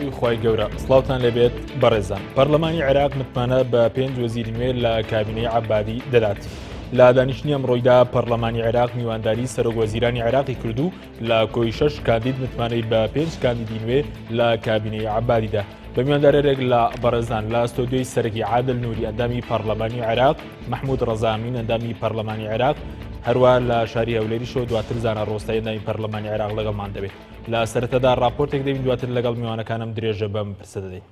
ناوی خوای گەورە سڵاوتان لێبێت بەڕێزان پەرلەمانی عێراق متمانە بە پێنج وەزیری نوێ لە کابینەی عەبادی دەدات. لە دانیشتنی ئەمڕۆیدا پەرلەمانی عێراق میوانداری سەرۆک وەزیرانی عێراقی کرد و لە کۆی شەش کاندید متمانەی بە پێنج کاندیدی نوێ لە کابینەی عەبادیدا. بە میواندارێک لە بەڕێزان لە ستۆدیۆی سەرەکی عادل نوری ئەندامی پەرلەمانی عێراق، مەحمود ڕەزا ئەمین ئەندامی پەرلەمانی عێراق، هەروە لە شاری هەولێریشەوە دواتر زانا ڕۆستای ئەندامی پەرلەمانی عێراق لەگەڵمان دەبێت. لە سەرەتادا ڕاپۆرتێک دەبین دواتر لەگەڵ میوانەکانم درێژە بەم پرسە دەدەین.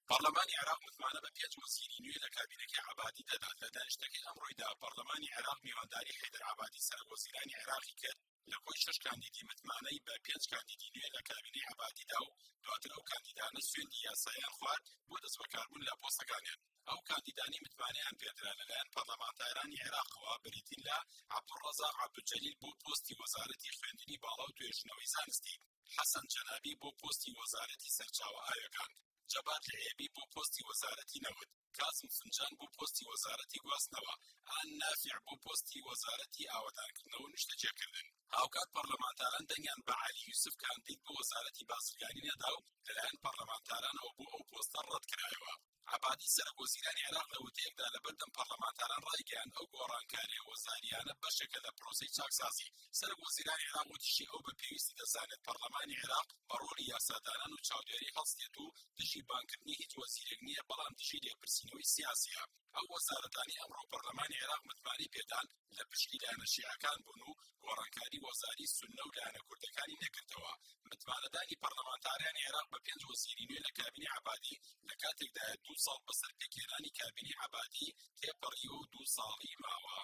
پەڕلەمانی عێراق متمانە بە پێنج وەزیری نوێ لە کابینەکەی عەبادی دەدات، لە دانیشتنەکەی ئەمڕۆیدا پەڕلەمانی عێراق میوانداری حەیدەر عەبادی سەرەک وەزیرانی عێراقی کرد، لە کۆی شەش کاندیدی متمانەی بە پێنج کاندیدی نوێ لە کابینەی عەبادی دا و دواتر ئەو کاندیدانە سوێندی یاساییان خوارد بۆ دەستبەکاربوون لە پۆستەکانیان. ئەو کاندیدانەی متمانەیان پێدرا لەلایەن پەڕلەمانتارانی عێراقەوە بریتین لە، عەبدولڕەزاق عەبدولجەلیل بۆ پۆستی وەزارەتی خوێندنی باڵا و توێژینەوەی زانستی، حەسەن جەنابی بۆ پۆستی وەزارەتی سەرچاوە ئاوێکان، جەبار لعێبی بۆ پۆستی وەزارەتی نەوت، کازم فنجان بۆ پۆستی وەزارەتی گواستنەوە، ئان نافع بۆ پۆستی وەزارەتی ئاوەدانکردنەوە و نیشتەجێکردن. هاوکات پەڕلەمانتاران دەنگیان بە عەلی یوسف کاندید بۆ وەزارەتی بازرگانی نەدا و لەلایەن پەڕلەمانتارانەوە بۆ ئەو پۆستە ڕەتکرایەوە. عەبادی سەرۆک وەزیرانی عێراق لە وتەیەکدا لەبەردەم پەڕلەمانتاران ڕایگەیاند، ئەو گۆڕانکارییە وەزارییانە بەشێکە لە پرۆسەی چاکسازی. سەرۆک وەزیرانی عێراق وتیشی، ئەو بە پێویستی دەزانێت پەڕلەمانی عێراق بە ڕۆڵی یاسادانان و چاودێری هەڵستێت و دژی بانگکردنی هیچ وەزیرێک نییە، بەڵام دژی لێپرسینەوەی سیاسییە. ئەو وەزارەتانەی ئەمڕۆ پەڕلەمانی عێراق متمانەی پێدان، لە پشکی لایەنە شیعەکان بوون و گۆڕانکاری وەزاری سوننە و لایەنە کوردەکانی نەکردەوە. متمانەدانی پەڕلەمانتارانی عێراق بە پێنج وەزیری نوێ لە کابینەی عەبادی لە کاتێکدایە دوو ساڵ بەسەر پێکهێنانی کابینەی عەبادی تێپەڕیوە و دوو ساڵی ماوە.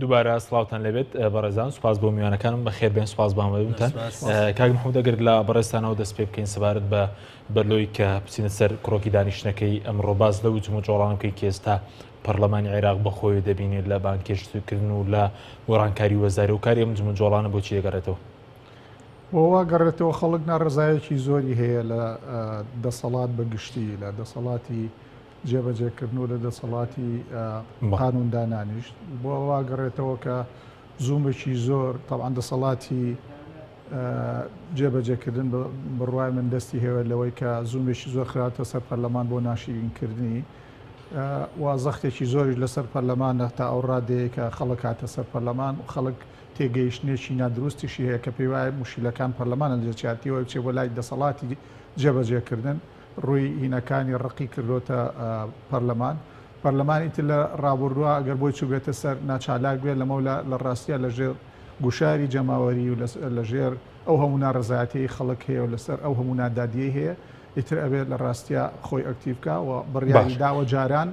دووبارە سڵاوتان لێبێت بەڕێزان سوپاس بۆ میوانەکانم بەخێر بێن سوپاس بۆ ئامادەبوونتان کاک محمود ئەگەر لە بەڕێزتانەوە دەست پێ بکەین سەبارەت بە بەرلۆی کە بچینە سەر کرۆکی دانیشتنەکەی ئەمڕۆ باس لەو جموجۆڵانە بکەین کە ئێستا پەرلەمانی عێراق بەخۆی دەبینێت لە بانگهێشتکردن و لە گۆڕانکاری وەزاری و کاری ئەم جموجۆڵانە بۆچی دەگەڕێتەوە؟ بۆ وا گەڕێتەوە خەڵک ناڕەزایەکی زۆری هەیە لە دەسەڵات بە گشتی لە دەسەڵاتی جێبەجێکردن و لە دەسەڵاتی قانوندانانیش بۆ وا گەڕێتەوە کە زوومێکی زۆر تەبعەن دەسەڵاتی جێبەجێکردن بڕوای من دەستی هەیە لەوەی کە زوومێکی زۆر خراوەتە سەر پەرلەمان بۆ ناشیرینکردنی و زەختێکی زۆریش لەسەر پەرلەمانە تا ئەو ڕادەیە کە خەڵک هاتە سەر پەرلەمان و خەڵک تێگەیشتنێکی نادروستیشی هەیە کە پێی وایە موشیلەکان پەرلەمانە لە جیاتیەوە بچێ بۆ لای دەسەڵاتی جێبەجێکردن ڕووی هینەکانی ڕقی کردۆتە پەرلەمان پەرلەمان ئیتر لە ڕابوردووە ئەگەر بۆی چووبێتە سەر ناچالاک بێت لەمەولا لە ڕاستیا لەژێر گوشاری جەماوەری و لەژێر ئەو هەموو ناڕەزایەتیەی خەڵک هەیە و لەسەر ئەو هەموو نادادیەی هەیە ئیتر ئەبێت لە ڕاستیا خۆی ئەکتیڤ کا و بڕیاری داوە جاران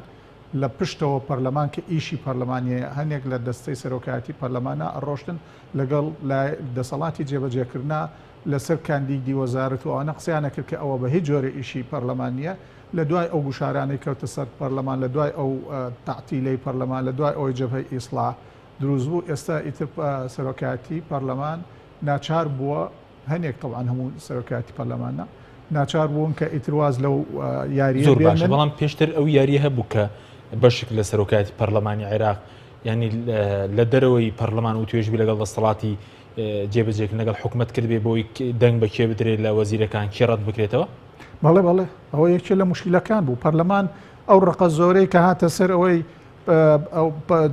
لە پشتەوە پەرلەمان کە ئیشی پەرلەمانیە هەنێک لە دەستەی سەرۆکایەتی پەرلەمانا ئەڕۆشتن لەگەڵ لای دەسەڵاتی جێبەجێکردنا لەسەر کاندیدی وەزارەت و ئەوانە قسەیان ئەکرد کە ئەوە بە هیچ جۆرێ ئیشی پەرلەمان نییە لە دوای ئەو گوشارانەی کەوتە سەر پەرلەمان لە دوای ئەو تەعتیلەی پەرلەمان لە دوای ئەوەی جەبهەی ئیسڵاح دروست بوو ئێستا ئیتر سەرۆکایەتی پەرلەمان ناچار بووە هەنێک تەبعەن هەموو سەرۆکایەتی پەرلەمان نا ناچار بوون کە ئیتر واز لەو یارییە زۆر باشە بەڵام پێشتر ئەو یارییە هەبوو کە بەشێک لە سەرۆکایەتی پەرلەمانی عێراق ینی لە دەرەوەی پەرلەمان و توێژبی لەگەڵ دەسەڵاتی جێبەجێکردن لەگەڵ حکومەت کردبێ بۆی دەنگ بە کێ بدرێت لە وەزیرەکان کێ ڕەت بکرێتەوە؟ بەڵێ بەڵێ ئەوە یەکێ لە مشکلەکان بوو پەرلەمان ئەو ڕقە زۆرەی کە هاتە سەر ئەوەی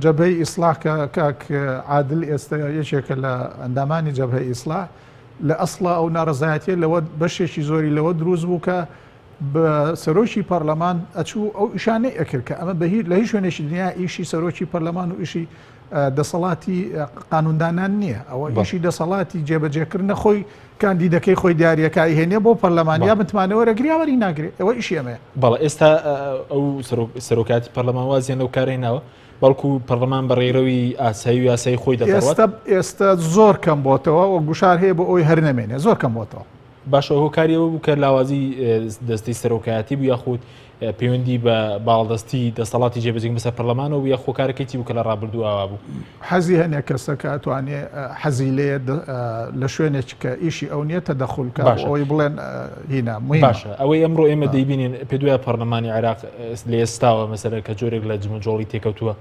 جەبهەی ئیسلاح کە کاک عادل ئێستا یەکێکە لە ئەندامانی جەبهەی ئیسلاح لە ئەسڵا ئەو ناڕەزایەتیە لەوە بەشێکی زۆری لەوە دروست بوو کە بە سەرۆکی پەرلەمان ئەچوو ئەو ئیشانەی ئەکرد کە ئەمە بە هیچ لە هیچ شوێنێکی دنیا ئیشی سەرۆکی پەرلەمان و ئیشی دەسەڵاتی قانوندانان نییە ئەوە ئیشی دەسەڵاتی جێبەجێکردنە خۆی کاندیدەکەی خۆی دیارەکە ئەیهێنێ بۆ پەرلەمان یا متمانە وەرەگری یا وەری ناگرێ ئەوە ئیشی ئەمەیە. بەڵێ ئێستا ئەو سەرۆکاتی پەرلەمان وازیان لەو کارەی ناوە بەڵکو پەرلەمان بە ڕێڕەوی ئاسایی و یاسایی خۆی دەڕوات. ئێستا زۆر کەم بۆتەوە و گوشار هەیە بۆ ئەوی هەر نەمێنێ زۆر کەم بۆتەوە. باشە هۆکاری ئەوە بوو کە لاوازی دەستەی سەرۆکایەتی بوو یاخود پەیوەندی بە باڵدەستی دەسەڵاتی جێبەجێکردن بەسەر پەرلەمانەوە بوو یاخۆ کارەکەی چی بوو کە لە ڕابردوو ئاوا بوو؟ حەزی هەنێ کەسە کە ئەتوانێ حەزی لێ لە شوێنێک کە ئیشی ئەو نییە تەدەخول کە باشە. ئەوەی بڵێن هینا مهمە. باشە ئەوەی ئەمڕۆ ئێمە دەیبینین پێ دوایە پەرلەمانی عێراق لە ئێستاوە مەسەلەن کە جۆرێک لە جموجۆڵی تێکەوتووە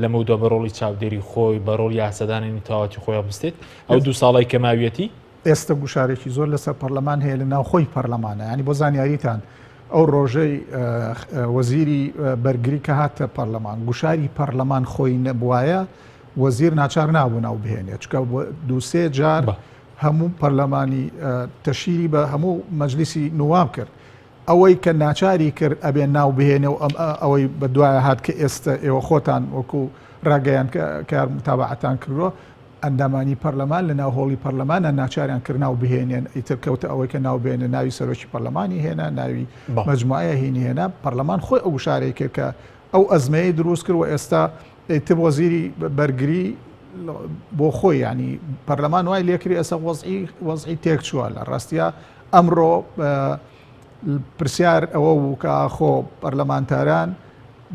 لەمەودوا بە ڕۆڵی چاودێری خۆی بە ڕۆڵی یاسادانانی تەواوەتی خۆی هەڵبستێت ئەو دوو ساڵەی کە ماویەتی ئێستە گوشارێکی زۆر لەسەر پەرلەمان هەیە لە ناوخۆی پەرلەمانە ینی بۆ زانیاریتان ئەو ڕۆژەی وەزیری بەرگری کە هاتە پەرلەمان گوشاری پەرلەمان خۆی نەبوایە وەزیر ناچار نابوو ناو بهێنێت چکە دووسێ جار هەموو پەرلەمانی تەشیری بە هەموو مەجلیسی نواب کرد ئەوەی کە ناچاری کرد ئەبێ ناو بهێنێ و ئەم ئەوەی بە دوایە هات کە ئێستە ئێوە خۆتان وەکو ڕاگەیان کار متابعەتان کردووە ئەندامانی پەرلەمان لە ناو هۆڵی پەرلەمانە ناچاریان کرد ناو بهێنێن ئیتر کەوتە ئەوەی کە ناو بێنێ ناوی سەرۆکی پەرلەمانی هێنا ناوی مەجموعەیە هینی هێنا پەرلەمان خۆی ئەو گوشارەی کرد کە ئەو ئەزمەیەی دروست کرد و ئێستا ئیتر وەزیری بەرگری بۆ خۆی ینی پەرلەمان وای لێکری ئێستا وەزعی وەزعی تێک چووە لە ڕاستە ئەمڕۆ پرسیار ئەوە بوو کە ئاخۆ پەرلەمانتاران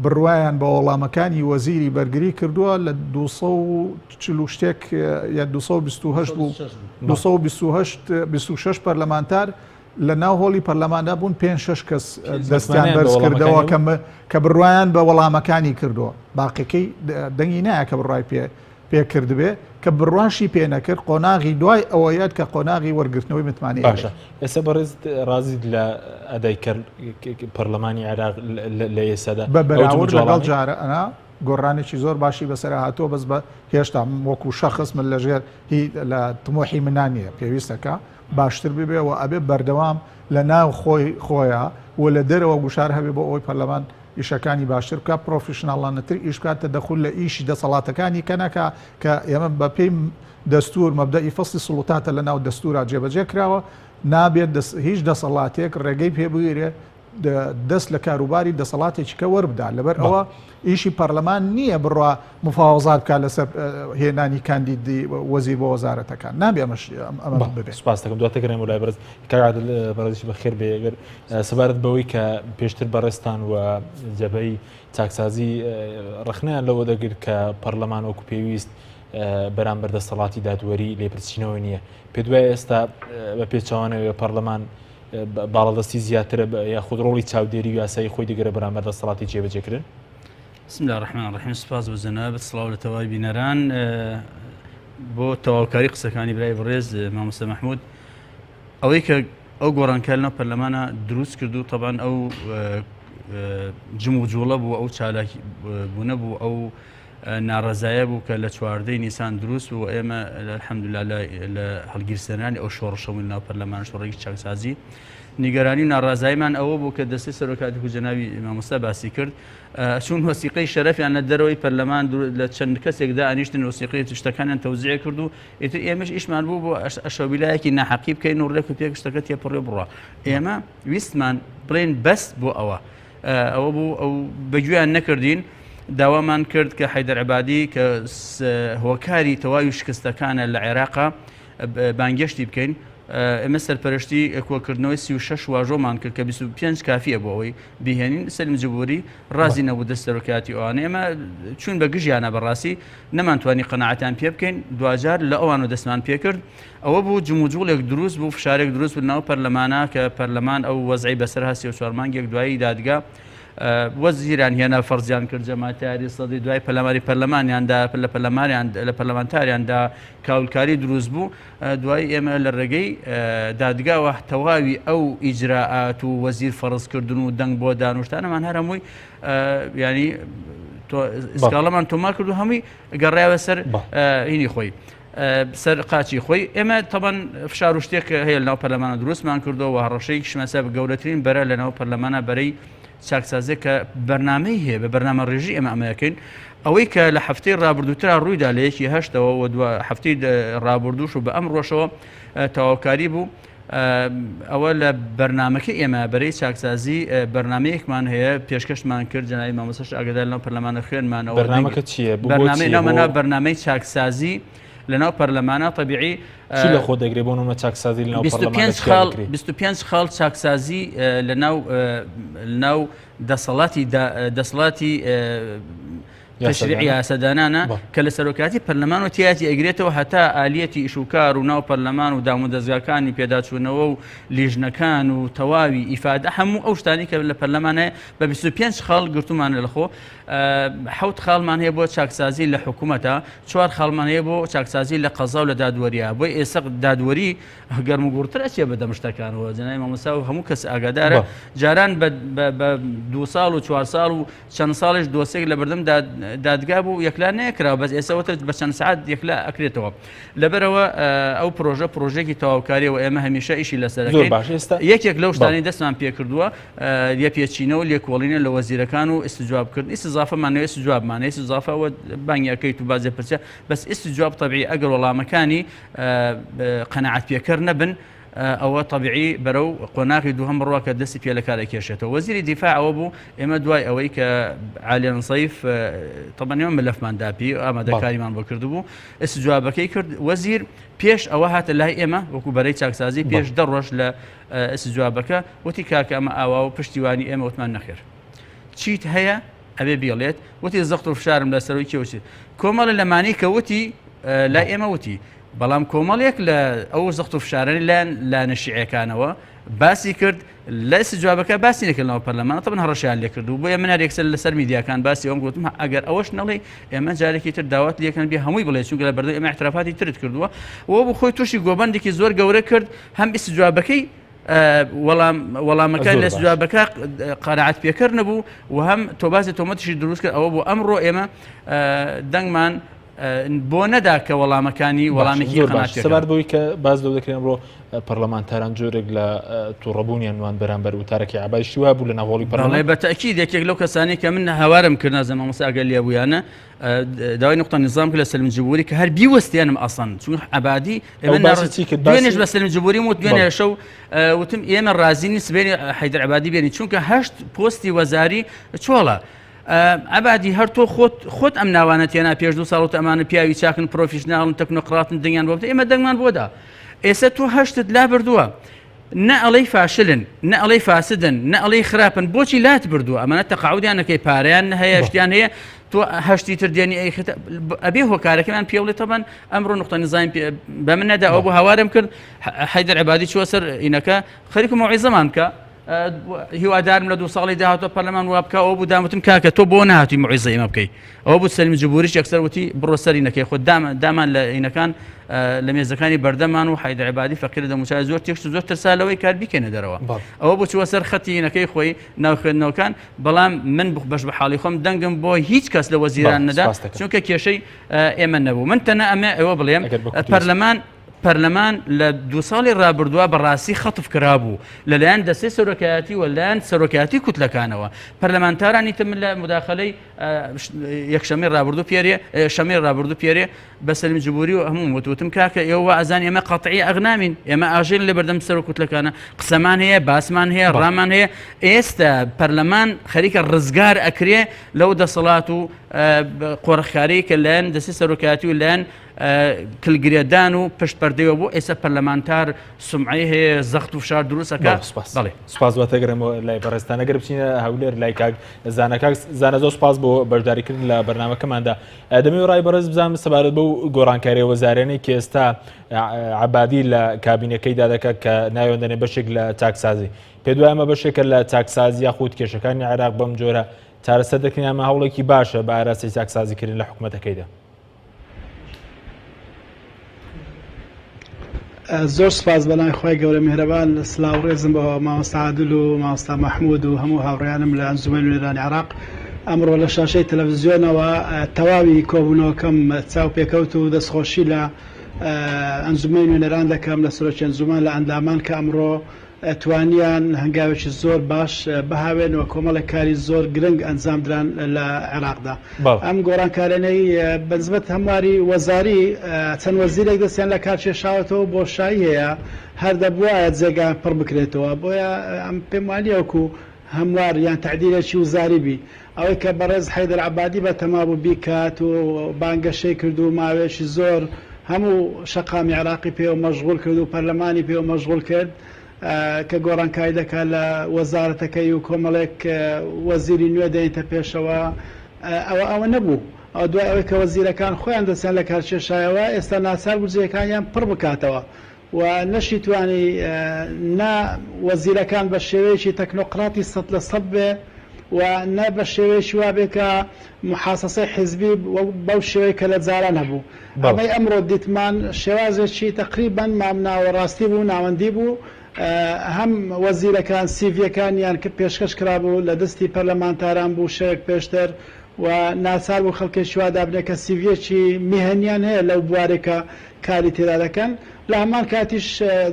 بڕوایان بە وەڵامەکانی وەزیری بەرگری کردووە لە 240 شتێک یا 228 بوو 228 پەرلەمانتار لە ناو هۆڵی پەرلەماندا بوون پێ شش کەس دەستیان بەرز کردەوە کە بڕوایان بە وەڵامەکانی کردووە باقیەکەی دەنگی نایە کە بڕای پێ پێ کردبێ کە بڕواشی پێ نەکرد قۆناغی دوای ئەوەیەت کە قۆناغی وەرگرتنەوەی متمانەی باشە ئێستا بەڕێزت ڕازیت لە ئەدای پەرلەمانی عێراق لە ئێستادا بە بەراورد لەگەڵ جارە ئەنا گۆڕانێکی زۆر باشی بەسەر هاتووە بەس بە هێشتا وەکو شەخص من لەژێر هی لە تمۆحی منا نییە پێویستەکە باشتر ببێ و ئەبێ بەردەوام لە ناو خۆی خۆیە و لە دەرەوە گوشار هەبێ بۆ ئەوەی پەرلەمان ئیشەکانی باشتر بکات، پرۆفیشناڵانەتر ئیش بکات، تەدەخول لە ئیشی دەسەڵاتەکانی کە نەکا، کە ئێمە بە پێی دەستوور مەبدەئی فەسلی سوڵتاتە لە ناو دەستوورا جێبەجێ کراوە، نابێت هیچ دەسەڵاتێک ڕێگەی پێ بگیرێ دەست لە کاروباری دەسەڵاتێکی کە وەربدا، لەبەر ئەوە ئیشی پەرلەمان نییە بڕوا مفاوەزات بکات لەسەر هێنانی کاندیدی وەزیر بۆ وەزارەتەکان، نابێ ئەمەش ئەمە ببێت. سوپاس دەکەم. دواتر گەڕێمەوە لای بەڕێز کاک عادل، بەڕێزیش بەخێر بێی. ئەگەر سەبارەت بەوەی کە پێشتر بەڕێزتان و جەبهەی چاکسازی ڕەخنەیان لەوە دەگرت کە پەرلەمان وەکو پێویست بەرامبەر دەسەڵاتی دادوەری لێپرسینەوە نییە، پێت وایە ئێستا بە پێچەوانەوە پەرلەمان باڵادەستی زیاترە یاخود ڕۆڵی چاودێری و یاسایی خۆی دەگرە بەرامبەر دەسەڵاتی جێبەجێکردن؟ بسم الله الرحمن الرحیم سپاس بۆ جەنابت سڵاو لە تەواوی بینەران بۆ تەواوکاری قسەکانی برای بەڕێز مامۆستا مەحمود ئەوەی کە ئەو گۆڕانکار لەناو پەرلەمانە دروست کرد و تەبان ئەو جم و جوڵە بوو ئەو چالاکی بوونە بوو ئەو ناڕەزایە بوو کە لە چواردەی نیسان دروست بوو ئێمە الحمدلله لە هەڵگیرسێنانی ئەو شۆڕشەوە ناو پەرلەمان شۆڕێکی چاکسازی نیگەرانی و ناڕازایمان ئەوە بوو کە دەستی سەرۆکاتی و جەناوی مامۆستا باسی کرد چون وەسیقەی شەرەفیان لە دەرەوەی پەرلەمان لە چەند کەسێکدا ئەنیشتن وەسیقەی شتەکانیان تەوزیع کرد و ئیتر ئێمەش ئیشمان بوو بۆ ئەشەویلایەکی ناحەقی بکەین و ڕێک و پێک شتەکە تێپەڕێ بڕە ئێمە ویستمان بڵێن بەس بۆ ئەوە ئەوە بوو ئەو بەگوێیان نەکردین داوامان کرد کە حیدەر عبادی کە هۆکاری تەواوی شکستەکانە لە عێراقا بانگێشتی بکەین ئێمە سەرپەرشتی کۆکردنەوەی 36 واژۆمان کرد کە 25 کافیە بۆ ئەوەی بیهێنین سەلیم جبوری ڕازی نەبوو دەست سەرۆکایەتی ئەوانە ئێمە چوون بە گژیانە بەڕاستی نەمانتوانی قەناعەتیان پێ بکەین دواجار لە ئەوان و دەستمان پێکرد ئەوە بوو جموجوڵێک دروست بوو فشارێک دروست بوو ناو پەرلەمانە کە پەرلەمان ئەو وەزعی بەسەر هەستی و چوار مانگێک دوایی دادگا وەزیران هێنا فەرزیان کرد جەماعەتیاری سەدی دوای پەلاماری پەرلەمانیاندا لە پەرلەمانیان لە پەرلەمانتاریاندا کاولکاری دروست بوو دوایی ئێمە لە ڕێگەی دادگاوە تەواوی ئەو ئیجرائات و وەزیر فەرزکردن و دەنگ بۆ دانوشتانەمان هەر هەمووی ینی سکاڵەمان تۆمار کرد و هەمووی گەڕایەوە سەر هینی خۆی. سەر قاچی خۆی ئێمە تەبەن فشار و شتێک هەیە لەناو پەرلەمانە دروستمان کردەوە و هەڕەشەی شمەسە گەورەترین بەرە لەناو پەرلەمانە بەرەی چاکسازیە کە بەرنامەی هەیە بە بەرنامە ڕێژی ئێمە ئەمەکەین ئەوەی کە لە هەفتەی ڕابردووترا ڕوویدا لە یەکی هەشتەوە و دو هەفتەی ڕابردووش و بە ئەم ڕۆژەوە تەواوکاری بوو ئەوە لە بەرنمەکە ئێمە بەرەی چاکسازی بەرنمەیەکمان هەیە پێشکەشمان کرد جەنابی مامۆستاش ئاگادار لەو پەرلەمانە خوێنمانەوە بەرنمەکە چییە بەرنامەی نامەنا بەرنمەی چاکسازی. لەناو پەرلەمانە تەبیعی چی لە خۆ دەگرێ بۆ نمونە چاکسازی لەناو پەرلەمان 25 خاڵ 25 خاڵ چاکسازی لەناو لەناو دەسەڵاتی دەسەڵاتی تەشریعی یاسادانانە کە لە سەرۆکایەتی پەرلەمان و تیاتی ئەگرێتەوە هەتا ئالیەتی ئیشوکار و ناو پەرلەمان و دامودەزگاکانی پێداچوونەوە و لیژنەکان و تەواوی ئیفادە هەموو ئەو شتانی کە لە پەرلەمان هەیە بە 25 خاڵ گرتومانە لەخۆ حەوت خاڵمان هەیە بۆ چاکسازی لە حکوومەتە چوار خاڵمان هەیە بۆ چاکسازی لە قەزا و لە دادوەریە بۆی ئێستا دادوەری گەرم و گوڕتر ئەچێ بەدەم شتەکانەوە جەنای مامۆستا و هەموو کەس ئاگادارە جاران بە دو ساڵ و چوار ساڵ و چەند ساڵیش دۆسێک لە بەردەم دادگا بوو یەکلا نەکرا بەس ئێسەوەتە بە چەند سعات یەکلا ئەکرێتەوە لەبەرەوە ئەو پرۆژە پرۆژێکی تەواوکاریەوە ئێمە هەمیشە ئیشی لەسەر یەکێک لەو شتانی دەستمان پێکردووە لێپێچینەوە لێکۆڵینە لە وەزیرەکان و ئیستجوابکردن ئیستزافەمان نوێ ئیستجوابمان ئیستزافەوە بانگەکەیت و بازێ پرسە بەس ئیستجواب طبیعی ئەگەر وەڵامەکانی قەناعەت پێکەر نەبن ئەوە تەبیعی بەرەو قۆناغی دووهەم بڕوا کە دەستی پێ لە کار ئەکێشێتەوە وەزیری دیفاع ئەوە بوو ئێمە دوای ئەوەی کە عالیان سەیف تەبەن ئێمە مەلەفمان داپی ئامادەکاریمان بۆ کردبوو ئیستجوابەکەی کرد وەزیر پێش ئەوە هاتە لای ئێمە وەکو بەرەی چاکسازی پێش دە ڕۆژ لە ئیستجوابەکە وتی کاکە ئەمە ئاوا و پشتیوانی ئێمە وتمان نەخێر چیت هەیە ئەبێ بیڵێت وتی زەخت و فشارم لەسەرەوەی کێوچی کۆمەڵە لەمانی کە وتی لای ئێمە وتی بەڵام کۆمەڵێک لە ئەو زەخت و فشارانەی لایەن لایەنە شیعیەکانەوە باسی کرد لە ئیستجوابەکە باسی نەکرد لەناو پەرلەمان تەبەن هەڕەشەیان لێکرد و بۆیە من هەر یەکسەر لەسەر میدیاکان باسی ئەوم گوتم ئەگەر ئەوەش نەڵێ ئێمە جارێکی تر داوات لێکەن بێ هەمووی بڵێ چونکە لە بەردەم ئێمە اعترافاتی ترت کردووە و بۆ خۆی تووشی گۆبەندێکی زۆر گەورە کرد هەم ئیستجوابەکەی وەڵام وەڵامەکە لە جوابەکە قەناعەت پێکەر نەبوو و هەم تۆبازی تۆمەتیشی دروست کرد ئەوە بۆ ئەمڕۆ ئێمە دەنگمان بۆ نەدا کە وەڵامەکانی وەڵامێکی زۆر باش سەبارەت بەوەی کە باس لەو دەکرێن ئەمڕۆ پەرلەمانتاران جۆرێک لە تووڕەبوونیان نوان بەرامبەر وتارەکەی عەبادی شتی وا بوو لە ناو هۆڵی پەرلەمان بە تەئکید یەکێک لەو کەسانی کە من هاوارم کرد نازانم مامۆستا ئەگەر لێ بوویانە داوای نقطە نظام کرد لە سەلیم جبوری کە هەر بیوەستێنم ئەسڵەن چون عەبادی ئێمە باسی چی کرد دوێنێش بە سەلیم جبوری وت دوێنێ شەو وتم ئێمە ڕازی نین سبەینێ حەیدەر عەبادی بێنی چونکە هەشت پۆستی وەزاری چۆڵە عەبادی هەر تۆ خۆت خۆت ئەم ناوانە تێنا پێش دوو ساڵ وت ئەمانە پیاوی چاکن پرۆفیشناڵن تەکنۆقراتن دەنگیان بۆ بدە ئێمە دەنگمان بۆ دا ئێستا تۆ هەشتت لا بردووە نە ئەڵێی فاشلن نە ئەڵێی فاسدن نە ئەڵێی خراپن بۆچی لات بردووە ئەمانە تەقاعودیان نەکەی پارەیان هەیە شتیان هەیە تۆ هەشتی تر دێنی ئەیخێتە ئەبێ هۆکارەکەیان پێ بڵێ تەبەن ئەمڕۆ نقطە نزایم بە من نەدا ئەو بۆ هاوارم کرد حەیدەر عەبادی چووە سەر ئینەکە خەریکم مەوعیزەمان بکە هیوادارم لە دوو ساڵی داهاتوە پەرلەمان وا بکە ئەوە بوو داموتم کاکە تۆ بۆ نهاتوی موعیزە ئێمە بکەی ئەوە بوو سەلیم جبوریش یەکسەر وتی بڕۆ سەری نەکەی خۆ دامان لە ئینەکان لە مێزەکانی بەردەمان و حەیدەر عەبادی فەقیر دەموچای زۆر تێکشت و زۆر ترسا لەوەی کار بیکەنە دەرەوە ئەوە بۆ چووە سەر خەتی ئینەکەی خۆی ناو خوێندنەوەکان بەڵام من بەش بە حاڵی خۆم دەنگم بۆ هیچ کەس لە وەزیران نەدا چونکە کێشەی ئێمە نەبوو من تەنە ئەمە ئەوە بڵێم پەرلەمان پەرلەمان لە دوو ساڵی ڕابردووە بە ڕاستی خەتف کرابوو لەلایەن دەستەی سەرۆکایەتی و لەلایەن سەرۆکایەتی کوتلەکانەوە. پەرلەمانتارانی تر من لە موداخەلەی یەکشەمەی ڕابردوو پێرێ شەمەی ڕابردوو پێرێ بە سەلیم جبوری و هەمووم وت وتم کاکە ئێوە وا ئەزانی ئێمە قەتعی ئەغنامین ئێمە ئاژێن لە بەردەم سەرۆک کوتلەکانە قسەمان هەیە باسمان هەیە ڕامان هەیە ئێستا پەرلەمان خەریکە ڕزگار ئەکرێ لەو دەسەڵات و قۆرخکاری کە لایەن دەستی سەرۆکایەتی و لایەن کلگرێدان و پشت پەردەیەوە بۆ ئێستا پەرلەمانتار سومعەی هەیە زەخت و فشار دروست ئەکا بەڵێ سوپاس بەڵێ سوپاس واتە گەرمەوە لای بەڕێزتان ئەگەر بچینە هەولێر لای کاک زانا کاک زانا زۆر سوپاس بۆ بەشداریکردن لە بەرنامەکەماندا دەمەوێت ڕای بەڕێز بزانم سەبارەت بەو گۆڕانکاریە وەزارانەی کە ئێستا عەبادی لە کابینەکەیدا دەکات کە ناویان دەنێ بەشێک لە چاکسازی پێ دوای ئەمە بەشێکە لە چاکسازی یاخود کێشەکانی عێراق بەم جۆرە چارەسەر دەکرێن ئەمە هەوڵێکی باشە بە ئاراستەی چاکسازیکردن لە حکومەتەکەیدا. زۆر سوپاس بەناوی خوای گەورە میهرەبان سلاو ڕێزم بۆ مامۆستا عادل و مامۆستا مەحمود و هەموو هاوڕێیانم لە ئەنجومەنی نوێنەرانی عێراق ئەمڕۆ لە شاشەی تەلەڤزیۆنەوە تەواوی کۆبوونەوەکەم چاو پێکەوت و دەستخۆشی لە ئەنجومەنی نوێنەران دەکەم لە سەرۆکی ئەنجومەن لە ئەندامان کە ئەمڕۆ توانیان هەنگاوێکی زۆر باش بهاوێن و کۆمەڵێک کاری زۆر گرنگ ئەنجام دران لە عێراقدا. ئەم گۆڕانکاریانەی بەنسبەت هەمواری وەزاری چەند وەزیرێک دەستیان لە کار کێشاوەتەوە بۆشایی هەیە هەر دەبوایە جێگایان پڕ بکرێتەوە بۆیە ئەم پێم وانیە وەکو هەموار یان تەعدیلێکی وزاری بی ئەوەی کە بەڕێز حەیدەر عەبادی بەتەما بوو بیکات و بانگەشەی کرد و ماوەیەکی زۆر. هەموو شەقامی عێراقی پێوە مەشغوڵ کرد و پەرلەمانی پێوە مەشغوڵ کرد کە گۆڕانکاری دەکات لە وەزارەتەکەی و کۆمەڵێک وەزیری نوێ دێنیتە پێشەوە، ئەوە ئەوە نەبوو. ئەوە دوای ئەوەی کە وەزیرەکان خۆیان دەستیان لە کار کێشایەوە، ئێستا ناچار بوو جێیەکانیان پڕ بکاتەوە و نەشیتوانی نە وەزیرەکان بە شێوەیەکی تەکنۆقراتی 100% بێ و نە بە شێوەیەکی وا بێ کە موحاسەسەی حیزبی بەو شێوەی کە لە جاران هەبوو. ئەمەی ئەمڕۆ دیتمان شێوازێکی تەقریبەن مامناوەڕاستی بوو، ناوەندی بوو، هەم وەزیرەکان سیڤییەکانیان پێشکەش کرابوو لە دەستی پەرلەمانتاران بوو شەوێک پێشتر و ناچار بوو خەڵکێکی وا دابنێ کە سیڤییەکی میهەنیان هەیە لەو بوارەی کە کاری تێدا دەکەن. لە هەمان کاتیش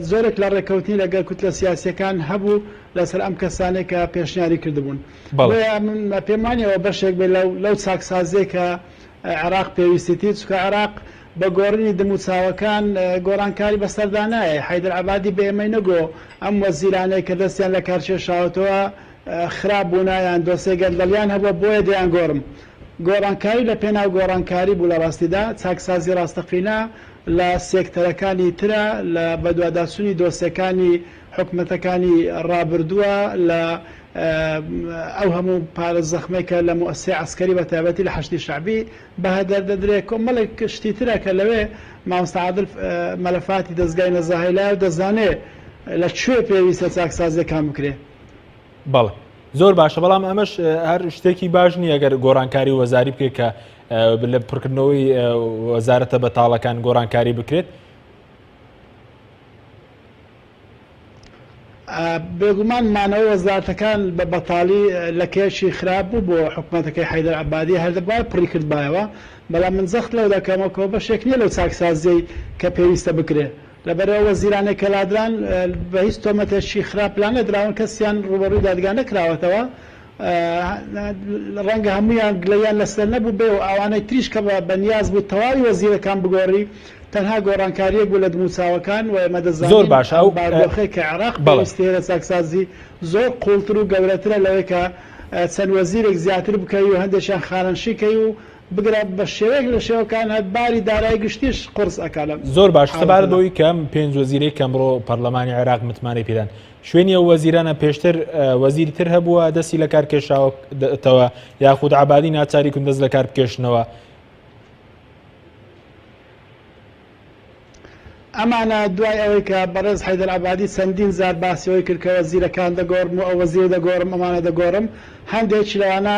زۆرێک لە ڕێککەوتنی لەگەڵ کوتلە سیاسییەکان هەبوو لەسەر ئەم کەسانەی کە پێشنیاری کردبوون. بۆیە من پێم وانییە ئەوە بەشێک بێت لەو چاکسازییەی کە عێراق پێویستیتی، چونکە عێراق بە گۆڕینی دموچاوەکان گۆڕانکاری بەسەردا نایەی، حەیدەر عەبادی بە ئێمەی نەگۆ ئەم وەزیرانەی کە دەستیان لە کارکێشاوەتەوە خراپ بوونە یان دۆسێی گەندەڵیان هەبووە بۆیە دەیانگۆڕم. گۆڕانکاری لە پێناو گۆڕانکاری بوو لە ڕاستیدا، چاکسازی ڕاستەقینە لە سێکتەرەکانی ترە، لە بەدواداچوونی دۆسێکانی حکومەتەکانی ڕابردووە، لە ئەو هەموو پارە زەخمەی کە لە موئەسسەی عەسکەری بە تایبەتی لە حەشدی شەعبی بە هەدەر دەدرێ کۆمەڵێک شتی ترە کە لەوێ مامۆستا عادل مەلەفاتی دەزگای نەزاهەی لایە و دەزانێ لە کوێ پێویستە چاکسازیەکان بکرێ. بەڵێ زۆر باشە بەڵام ئەمەش هەر شتێکی باش نییە گەر گۆڕانکاری وەزاری بکرێت کە لە پڕکردنەوەی وەزارەتە بەتاڵەکان گۆڕانکاری بکرێت. بێگومان مانەوەی وەزارەتەکان بە بەتاڵی لەکەیەکی خراپ بوو بۆ حکومەتەکەی حەیدەر عەبادی، هەر دەبوایە پڕی کردبایەوە، بەڵام من جەخت لەوە دەکەمەوە کە بەشێک نییە لەو چاکسازییەی کە پێویستە بکرێ، لەبەرئەوە وەزیرانێک کە لادران بە هیچ تۆمەتێکی خراپ لانەدراون، کەسیان ڕووبەڕووی دادگا نەکراوەتەوە، ڕەنگە هەموویان گلەییان لەسەر نەبووبێ و ئەوانەی تریش کە بە نیاز بوو تەواوی وەزیرەکان بگۆڕی، تەنها گۆڕانکارییەک بوو لە دموچاوەکان و ئێمە زۆر دەزانین باشە ئەم ئەو بارودۆخەی کە عێراق بەڵێ. پێویستی هەیە لە چاکسازی زۆر قووڵتر و گەورەترە لەوەی کە چەند وەزیرێک زیاتر بکەی و هەندێکیان خانەنشین کەی و بگرە بە شێوەیەک لە شێوەکان هەر باری دارایی گشتیش قوڕس ئەکا لەم زۆر باش سەبارەت حاڵەتەدا. بەوەی کە ئەم پێنج وەزیرەی کە ئەمڕۆ پەرلەمانی عێراق متمانەی پێدان شوێنی ئەو وەزیرانە پێشتر وەزیری تر هەبووە دەستی لە کار کێشاوەتەوە یاخود عەبادی ناچاری کون دەست لە کار بکێشنەوە؟ ئەمانە دوای ئەوەی کە بەڕێز حەیدەر عەبادی چەندین جار باسی ئەوەی کرد کە وەزیرەکان دەگۆڕم و ئەو وەزیرە دەگۆڕم ئەمانە دەگۆڕم هەندێکی لەوانە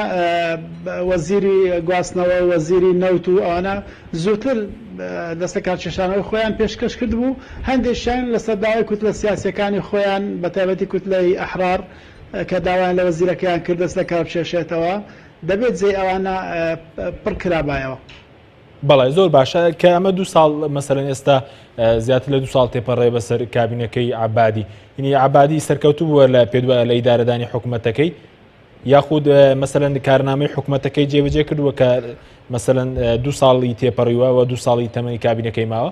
وەزیری گواستنەوە و وەزیری نەوت و ئەوانە زووتر دەست لەکارکێشانەوەی خۆیان پێشکەش کردبوو هەندێکیان لەسەر داوای کوتلە سیاسیەکانی خۆیان بەتایبەتی کوتلەی ئەحرار کە داوایان لە وەزیرەکەیان کرد دەست لەکاربکێشێتەوە دەبێت جێی ئەوانە پڕ کرابایەوە. بەڵێ زۆر باشە کە ئەمە دو ساڵ مەسەرەن ئێستا زیاتر لە دو ساڵ تێپەڕێ بەسەر کابینەکەی عبادی ینی عبادی سەرکەوتو بووە لە پێدوە لە ئیدارەدانی حکوومەتەکەی یاخود مەسەرەن کارنامەی حکوومەتەکەی جێبەجێ کردووە کە مەسەرەن دو ساڵی تێپەڕیوە و دو ساڵی تەمەنی کابینەکەی ماوە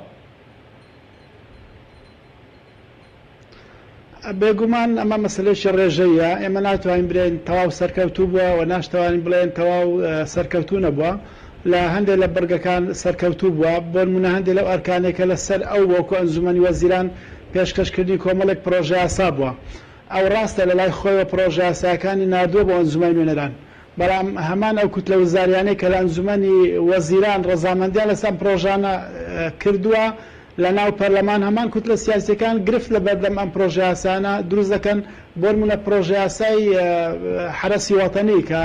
بێگومان ئەمە مەسەلەیەکی ڕێژەییە، ئێمە ناتوانین بلێین تەواو سەرکەوتوو بووە و ناشتوانین بڵێین تەواو سەرکەوتوو نەبووە. لە هەندێک لە بڕگەکان سەرکەوتوو بووە، بۆ نموونە هەندێک لەو ئەرکانەی کە لەسەر ئەو وەکو ئەنجومەنی وەزیران پێشکەشکردنی کۆمەڵێک پڕۆژەیاسا بووە. ئەو ڕاستە لەلای خۆیەوە پڕۆژەیاساکانی ناردووە بۆ ئەنجومەنی نوێنەران، بەڵام هەمان ئەو کوتلە وزاریانەی کە لە ئەنجومەنی وەزیران ڕەزامەندیان لەسەر ئەم پڕۆژانە کردووە، لە ناو پەرلەمان هەمان کوتلە سیاسیەکان گرفت لە بەردەم ئەم پرۆژەیاسایانە دروست دەکەن، بۆنمونە پرۆژەیاسای حەرەسی وەتەنی کە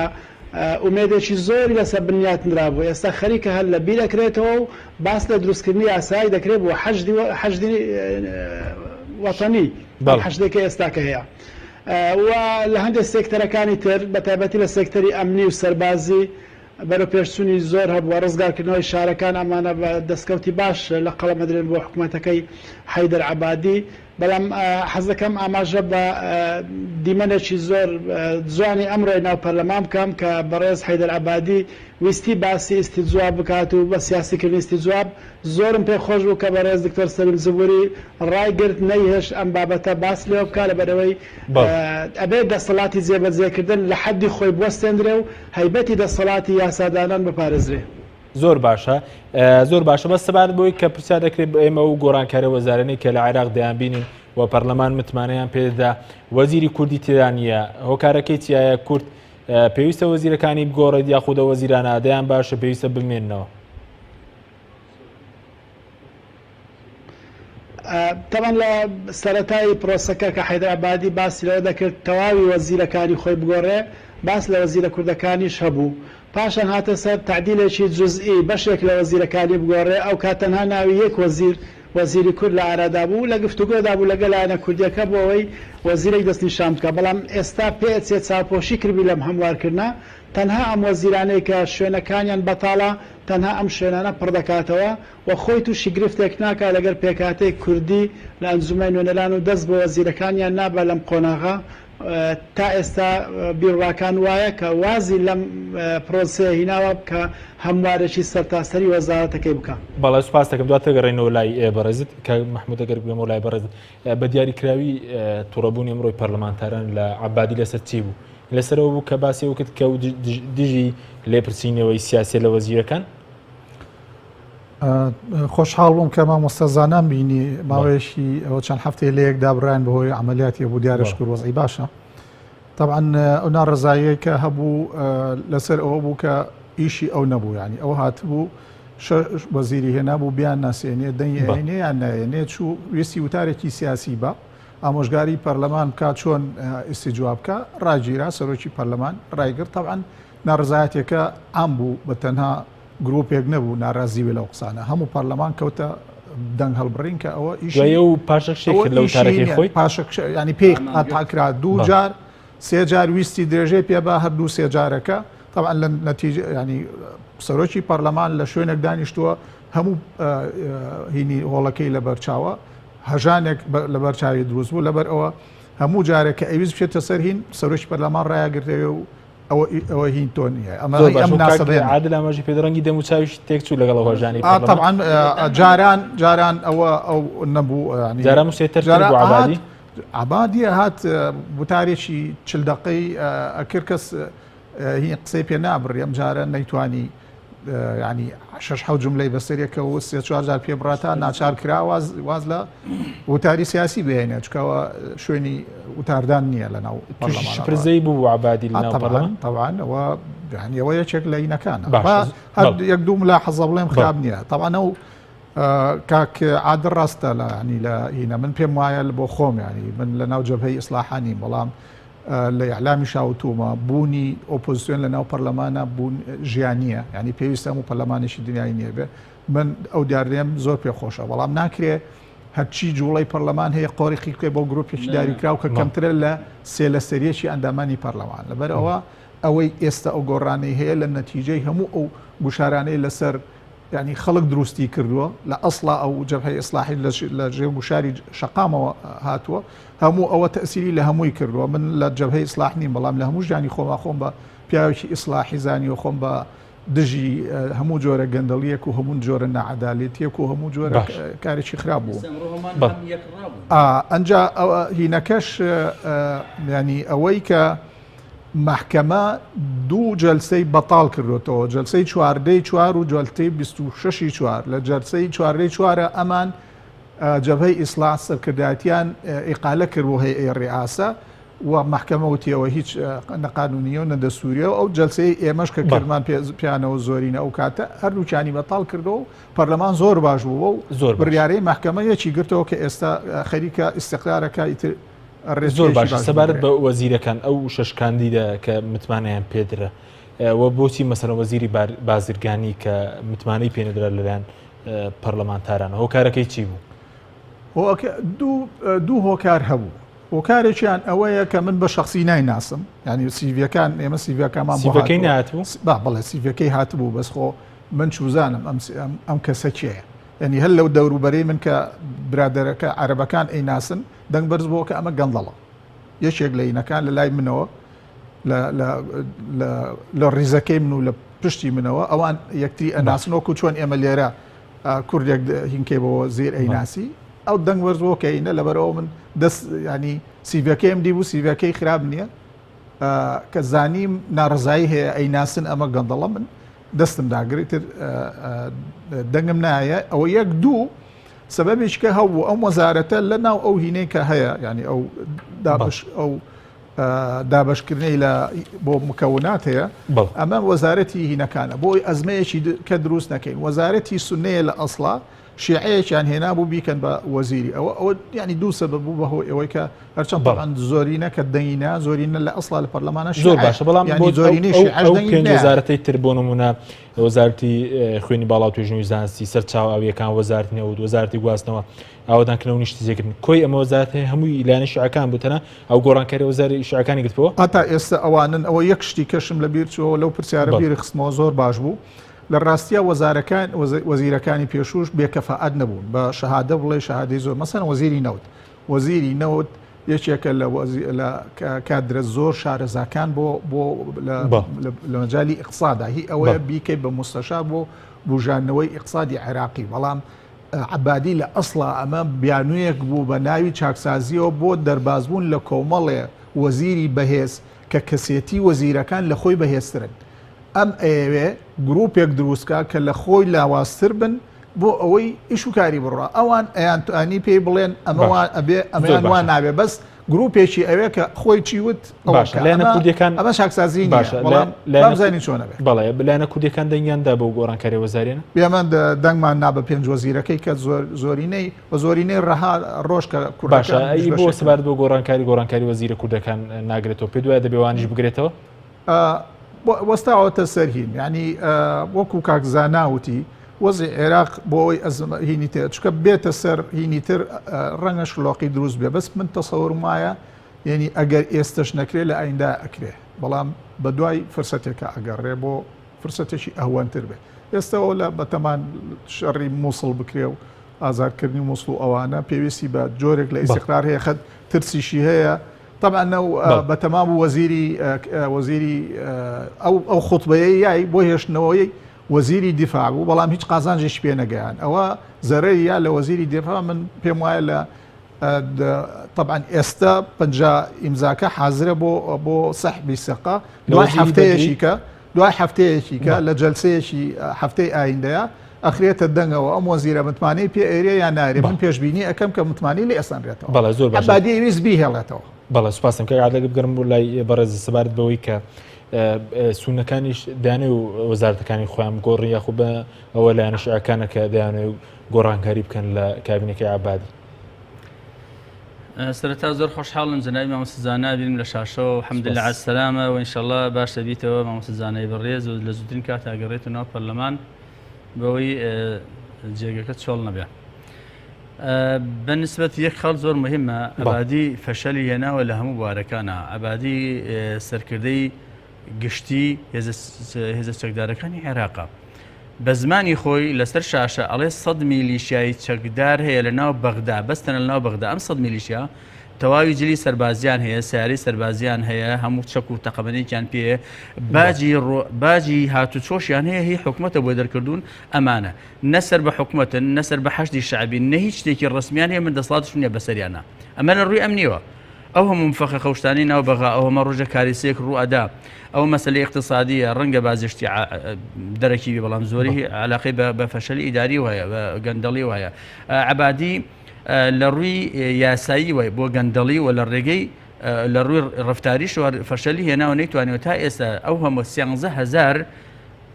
ئومێدێکی زۆری لەسەر بنیات نرابوو ئێستا خەریکە هەر لە بیر ئەکرێتەوە و باس لە دروستکردنی یاسایەک دەکرێت بۆ حەشدی حەشدی وەتەنی ئەم حەشدێک کە ئێستاکە هەیە و لە هەندێک سێکتەرەکانی تر بە تایبەتی لە سێکتەری ئەمنی و سەربازی بەرەوپێشچوونی زۆر هەبووە، ڕزگارکردنەوەی شارەکان ئەمانە بە دەستکەوتی باش لە قەڵەم ئەدرێن بۆ حکومەتەکەی حەیدەر عەبادی، بەڵام حەز دەکەم ئاماژە بە دیمەنێکی زۆر جوانی ئەمڕۆی ناو پەرلەمان بکەم کە بەڕێز حەیدەر عەبادی ویستی باسی ئیستجواب بکات و بە سیاسیکردنی ئیستجواب، زۆرم پێ خۆش بوو کە بەڕێز دکتۆر سەلیم جبوری ڕایگرت نەیهێشت ئەم بابەتە باس لێوە بکا لەبەرئەوەی ئەبێت دەسەڵاتی جێبەجێکردن لە حەدی خۆی بوەستێندرێ و هەیبەتی دەسەڵاتی یاسادانان بپارێزرێ. زۆر باشە زۆر باشە بەس سەبارەت بۆی کە پرسیار دەکرێت بە ئێمە و گۆڕانکارە وەزارانەی کە لە عێراق دەیانبینین و پەرلەمان متمانەیان پێدەدا وەزیری کوردی تێدا نییە هۆکارەکەی چیایە کورد پێویستە وەزیرەکانی بگۆڕێت یاخودە وەزیرانە دەیان باشە پێویستە بمێننەوە. تەبعەن لە سەرەتای پرۆسەکە کە حەیدەر عەبادی باسی لەوە دەکرد تەواوی وەزیرەکانی خۆی بگۆڕێ، باس لە وەزیرە کوردەکانیش هەبوو. پاشان هاتە سەر تەعدیلێکی جوزئی، بەشێک لە وەزیرەکانی بگۆڕێ، ئەوکات تەنها ناوی یەک وەزیر، وەزیری کورد لە ئارادا بوو، لە گفتوگۆدا بوو لەگەڵ لایەنە کوردییەکە بۆ ئەوەی وەزیرێک دەستنیشان بکا، بەڵام ئێستا پێئەچێ چاوپۆشی کردبی لەم هەموارکردنە، تەنها ئەم وەزیرانەی کە شوێنەکانیان بەتاڵە، تەنها ئەم شوێنانە پڕدەکاتەوە و خۆی تووشی گرفتێک ناکا لەگەر پێکهاتەی کوردی لە ئەنجومەنی نوێنەران و دەست بۆ وەزیرەکانیان نابا لەم قۆناغە. تا ئێستا بیروڕاکان وایە کە وازی لەم پرۆسەیە هیناوە کە هەموارێکی سەرتاسەری وەزارەتەکەی بکا. بەڵێ سوپاس دەکەم. دواتر گەڕێینەوە لای بەڕێزت کاک مەحمود ئەگەر بگەمەوە لای بەڕێزت بە دیاریکراوی توڕەبوونی ئەمڕۆی پەرلەمانتاران لە عەبادی لەسەر چی بوو؟ لەسەرەوە بوو کە باسی ئەو کرد کە دژی لێپرسینەوەی سیاسیە لە وەزیرەکان؟ خۆشحاڵ بووم کە مامۆستا زانام بینی ماوەیەکی ئەوە چەند هەفتەیە لە یەک دابڕاین بەهۆی عملیاتی بوو دیارە شکر وەزعی باشە طبعا ئەو ناڕەزاییەی کە هەبوو لەسەر ئەوە بوو کە ئیشی ئەو نەبوو ینی ئەو هاتبوو وەزیری هێنا بوو بیان ناسێنێ دەنگی ئەێنێ یان نایەنێ چوو ویستی وتارێکی سیاسی بە ئامۆژگاری پەرلەمان بکا چۆن ئیسیجواب بکە ڕاگیرا سەرۆکی پەرلەمان ڕایگرت طبعا ناڕزایەتێکە عام بوو بە تەنها گروپێک نەبوو نارازی بێ لەو قسانە هەموو پەرلەمان کەوتە دەنگ هەڵبڕین کە ئەوە ئیشی و پاشەکشەی کرد لە وتارەکەی خۆی پاشەکشە ینی پێی قاتا کرا دوو جار سێ جار ویستی درێژەی پێ بە هەردوو سێ جارەکە طبعا لە نەتیجە ینی سەرۆکی پەرلەمان لە شوێنێک دانیشتووە هەموو هینی هۆڵەکەی لەبەرچاوە هەژانێک لەبەر چاوی دروست بوو لەبەر ئەوە هەموو جارێک کە ئەویست بچێتە سەر هین سەرۆکی پەرلەمان ڕایگرتەوە و ئەوە ئەوە هین تۆ نییە ئەمە زۆر باشە کاک عادل ئاماژەی پێ ڕەنگی دەم و چاویش تێک چوو لەگەڵ ئەو هەژانی پەرلەمان. تەبعەن جاران جاران ئەوە ئەو نەبوو ینی جاران مسێتر تر بوو عەبادی عەبادی هات وتارێکی 40 دقەی ئەکرد کەس هین قسەی پێ نابڕی ئەم جارە نەیتوانی ینی شش حەوت جملەی بەسەرێکەوە سێ چوار جار پێ بڕا تا ناچار کرا واز واز لە وتاری سیاسی بهێنێ چکەوە شوێنی وتاردان نییە لە ناو پرزەی بوو عبادی لە ناو پەرلەمان طبعا ئەوە یعنی ئەوە یەکێک لە ئینەکانە هەر یەک دوو ملا حەزە بڵێم خراپ نییە طبعا ئەو کاک عادل ڕاستە لە ینی لە هینە من پێم وایە بۆ خۆم ینی من لە ناو جەبهەی ئیسلاحانی بەڵام لە ئیعلامیشا وتوومە بوونی ئۆپۆزسیۆن لە ناو پەرلەمانە بوون ژیانییە یعنی پێویستە هەموو پەرلەمانێکی دنیای نییە بێ من ئەو دیاردەیەم زۆر پێ خۆشە بەڵام ناکرێ هەرچی جوڵەی پەرلەمان هەیە قۆریقی بکەی بۆ گروپێکی دیاریکراو کە کەمترە لە سێ لە سەریەکی ئەندامانی پەرلەمان لەبەر ئەوە ئەوەی ئێستا ئەو گۆڕانەی هەیە لە نەتیجەی هەموو ئەو گوشارانەی لەسەر یانی خەڵک دروستی کردووە لە ئەسڵا ئەو جەبهەی ئیسلاحی لە ژێر گوشاری شەقامەوە هاتووە هەموو ئەوە تەسیری لە هەمووی کردووە من لە جەبهەی ئیسلاح نیم بەڵام لە هەموو ژیانی خۆما خۆم بە پیاوێکی ئیسلاحی زانی و خۆم بە دژی هەموو جۆرە گەندەڵیەک و هەموو جۆرە نەعادالەتیەک و هەموو جۆرە کارێکی خراپ بوو ئەنجا هینەکەش ینی ئەوەی کە مەحکەمە دوو جەلسەی بەتاڵ کردوتەوە جەلسەی چواردەی چوار و جەلتەی 26 چوار لە جەلسەی چواردەی چوارە ئەمان جەبهەی ئیسلاح سەرکردایەتیان ئیقالە کرد بۆ هەیئەی ڕیئاسە و مەحکەمە وتیەوە هیچ نە قانونیە و نە دەستوریە و ئەو جەلسەی ئێمەش کە کردمان پێیانەوە زۆرینە ئەو کاتە هەردووکیانی بەتاڵ کردەوە و پەرلەمان زۆر باش بوو و زۆر بڕیارەی مەحکەمە یەکی گرتەوە کە ئێستا خەریکە ئیستقرارەکە ئیتر زۆر باشە سەبارەت بە وەزیرەکان ئەو شەش کاندیدە کە متمانەیان پێدرا و بۆچی مەسەلەن وەزیری بازرگانی کە متمانەی پێنەدرا لەلایەن پەرلەمانتاران هۆکارەکەی چی بوو؟ دوو هۆکار هەبوو هۆکارێکیان ئەوەیە کە من بە شخصی نایناسم ینی سیڤەکان ئێمە سیڤەکەمان بۆ ناتبوو با بڵێ سیڤەکەی هاتبوو بەس خۆ من چوزانم ئەم کەسە کێیە ینی هەر لەو دەوروبەرەی من کە برادەرەکە عەرەبەکان ئەیناسن دەنگ بەرز بۆ کە ئەمە گەندەڵە یەکێک لە ئینەکان لە لای منەوە لە ڕیزەکەی من و لە پشتی منەوە ئەوان یەکتری ئەناسن وەکو چۆن ئێمە لێرە کوردێک هینکەی بۆ زیر ئەیناسی ئەو دەنگ بەرز بۆ کە ئینە لەبەرەوە من دەست ینی سیڤەکەیم دی بوو سیڤەکەی خراپ نییە کە زانیم ناڕزایی هەیە ئەیناسن ئەمە گەندەڵە من. دەستم داگری تر دەنگم نایە ئەوە یەک دوو سەبەبێکی کە هەبوو ئەم وەزارەتە لە ناو ئەو هینەی کە هەیە یعنی ئەو دابش ئەو دابشکردنەی لە بۆ مکەونات هەیە ئەمە وەزارەتی هینەکانە بۆی ئەزمەیەکی کە دروست نەکەین وەزارەتی سنەیە لە ئەسڵا شیعەیەکیان هێنابوو بیکەن بە وەزیری ئەوە ئەوە یعنی دوو سەبەب بوو بەهۆی ئەوەی کە هەرچەند طبعا زۆرینە کە دەنگی نا زۆرینە لە ئەسڵا لە پەرلەمانە زۆر باشە بەڵام بۆ زۆرینەی شیعەش دەنگی پێنج وەزارەتەی تر بۆ نمونە وەزارەتی خوێنی باڵا و توێژینەوەی زانستی سەرچاوە ئاویەکان وەزارەتی نەوت وەزارەتی گواستنەوە ئاوەدانکردنەوە و نیشتەجێکردن کۆی ئەمە وەزارەت هەیە هەمووی لایەنە شیعەکان بوو تەنها ئەو گۆڕانکاری وەزاری شیعەکانی گرتبووە هەتا ئێستا ئەوانن ئەوە یەک شتی کەشم لە بیر چووەوە لەو پرسیارە بیری خستمەوە زۆر باش بوو لە ڕاستیا وەزارەکان وەزیرەکانی پێشووش بێ کەفائەت نەبوون بە شەهادە بڵێ شەهادەی زۆر مەسەن وەزیری نەوت وەزیری نەوت یەکێکە لە لە کادرە زۆر شارەزاکان بۆ بۆ لە مەجای ئیقتصادا هی ئەوەیە بیکەی بە مستەشار بۆ بژانەوەی ئیقتصادی عێراقی بەڵام عبادی لە ئەسڵا ئەمە بیانوویەک بوو بە ناوی چاکسازیەوە بۆ دەربازبوون لە کۆمەڵێ وەزیری بەهێز کە کەسێتی وەزیرەکان لە خۆی بەهێزترن ئەم ئەیەوێ گروپێک دروست کا کە لە خۆی لاوازتر بن بۆ ئەوەی ئیش و کاری بڕوا ئەوان ئەیانتوانی پێی بڵێن ئەمە وا ئەبێ ئەمەیان وا نابێ بەس گروپێکی ئەوێ کە خۆی چی وت باشە لایەنە کوردیەکان ئەمە چاکسازی باشە بەڵام بزانین چۆن ئەبێ بەڵێ لایەنە کوردیەکان دەنگیان دا بەو گۆڕانکاری وەزاریانە ئێمە دەنگمان نا بە پێنج وەزیرەکەی کە زۆر زۆرینەی بە زۆرینەی ڕەها ڕۆژ کە باشە ئەی بۆ سەبارەت بۆ گۆڕانکاری گۆڕانکاری وەزیرە کوردەکان ناگرێتەوە پێ دوایە دەبێ وانیش بگرێتەوە وەستاوەتە سەر هین یعنی وەکو کاک زانا وتی وەزی عێراق بۆ ئەوەی ئەزم هینی تێ چکە بێتە سەر هینی تر ڕەنگە شلۆقی دروست بێ بەس من تەسەورم وایە یعنی ئەگەر ئێستش نەکرێ لە ئایندا ئەکرێ بەڵام بە دوای فرسەتێکە ئەگەڕێ بۆ فرسەتێکی ئەهوەنتر بێ ئێستەوە لە بەتەمان شەڕی مووسڵ بکرێ و ئازادکردنی مووسڵ و ئەوانە پێویستی بە جۆرێک لە ئیسیقرار هەیە خەت ترسیشی هەیە طبعا ئەو بەتەما بوو وەزیری وەزیری ئەو ئەو خوتبەیەی یای بۆ هێشتنەوەی وەزیری دیفاع بوو بەڵام هیچ قازانجێکی پێ نەگەیان ئەوە زەرەری یا لە وەزیری دیفاع من پێم وایە لە طبعا ئێستا پ ئیمزاکە حازرە بۆ بۆ سەحبی سەقا دوای هەفتەیەکی کە دوای هەفتەیەکی کە لە جەلسەیەکی هەفتەی ئایندەیە ئەخرێتە دەنگەوە ئەم وەزیرە متمانەی پێ ئەیرێ یان نایرێ من پێشبینی ئەکەم کە متمانەی لێ ئەسەنرێتەوە بەڵێ زۆر باشە عەبادی ویست بیهێڵێتەوە. بەڵێ سوپاستم کاک عادل بگەڕم بۆ لای بەڕێز سەبارەت بەوەی کە سونەکانیش دانێ و وەزارەتەکانی خۆیان بگۆڕن یاخود بە ئەوە لایەنە شیعەکانە کە دەیانەوێ گۆڕانکاری بکەن لە کابینەکەی عەبادی. سەرەتا زۆر خۆشحاڵم جەنابی مامۆستا زانا بینم لە شاشەوە و حەمد لە عەسەلامە و ئینشەڵڵا باش دەبیتەوە مامۆستا زانای بەڕێز و لە زووترین کات ئەگەڕێت ناو پەرلەمان بەوەی جێگەکە چۆڵ نەبێ. بەنسبەت یەک خاڵ زۆر مهمە عەبادی فەشەلی هێناوە لە هەموو بوارەکانە عەبادی سەرکردەی گشتی هێزە چەکدارەکانی عێراقە. بە زمانی خۆی لەسەر شاشە ئەڵێ سەد میلیشیای چەکدار هەیە لە ناو بەغدا، بەس تەنە لە ناو بەغدا ئەم سەد میلیشیا تەواوی جلی سەربازیان هەیە، سیارەی سەربازیان هەیە، هەموو چەک و تەقەمەنییان پێیە، باجی باجی هاتوچۆشیان هەیە هی حکومەتە بۆی دەرکردوون، ئەمانە نە سەر بە حکومەتن، نە سەر بە حەشدی شەعبین، نە هیچ شتێکی ڕەسمیان هەیە، من دەسەڵاتیشم نییە بەسەریانا. ئەمە لە ڕووی ئەمنیەوە. ئەو هەموو مفەخەخە و شتانەی ناو بەغا، ئەو هەمە ڕۆژە کاریسەیەک ڕوو ئەدا، ئەوە مەسەلەی ئیقتسادییە، ڕەنگە بازێ شتی دەرەکی بێ، بەڵام زۆری عەلاقەی بە فەشەلی ئیداریەوە هەیە، بە گەندەڵیەوە هەیە. عەبادی لە ڕووی یاساییەوە بۆ گەندەڵی و لە ڕێگەی لە ڕووی ڕەفتاریشەوە فەشەلی هێناوە، نەیتوانیوە تا ئێستا ئەو هەموو 13 هەزار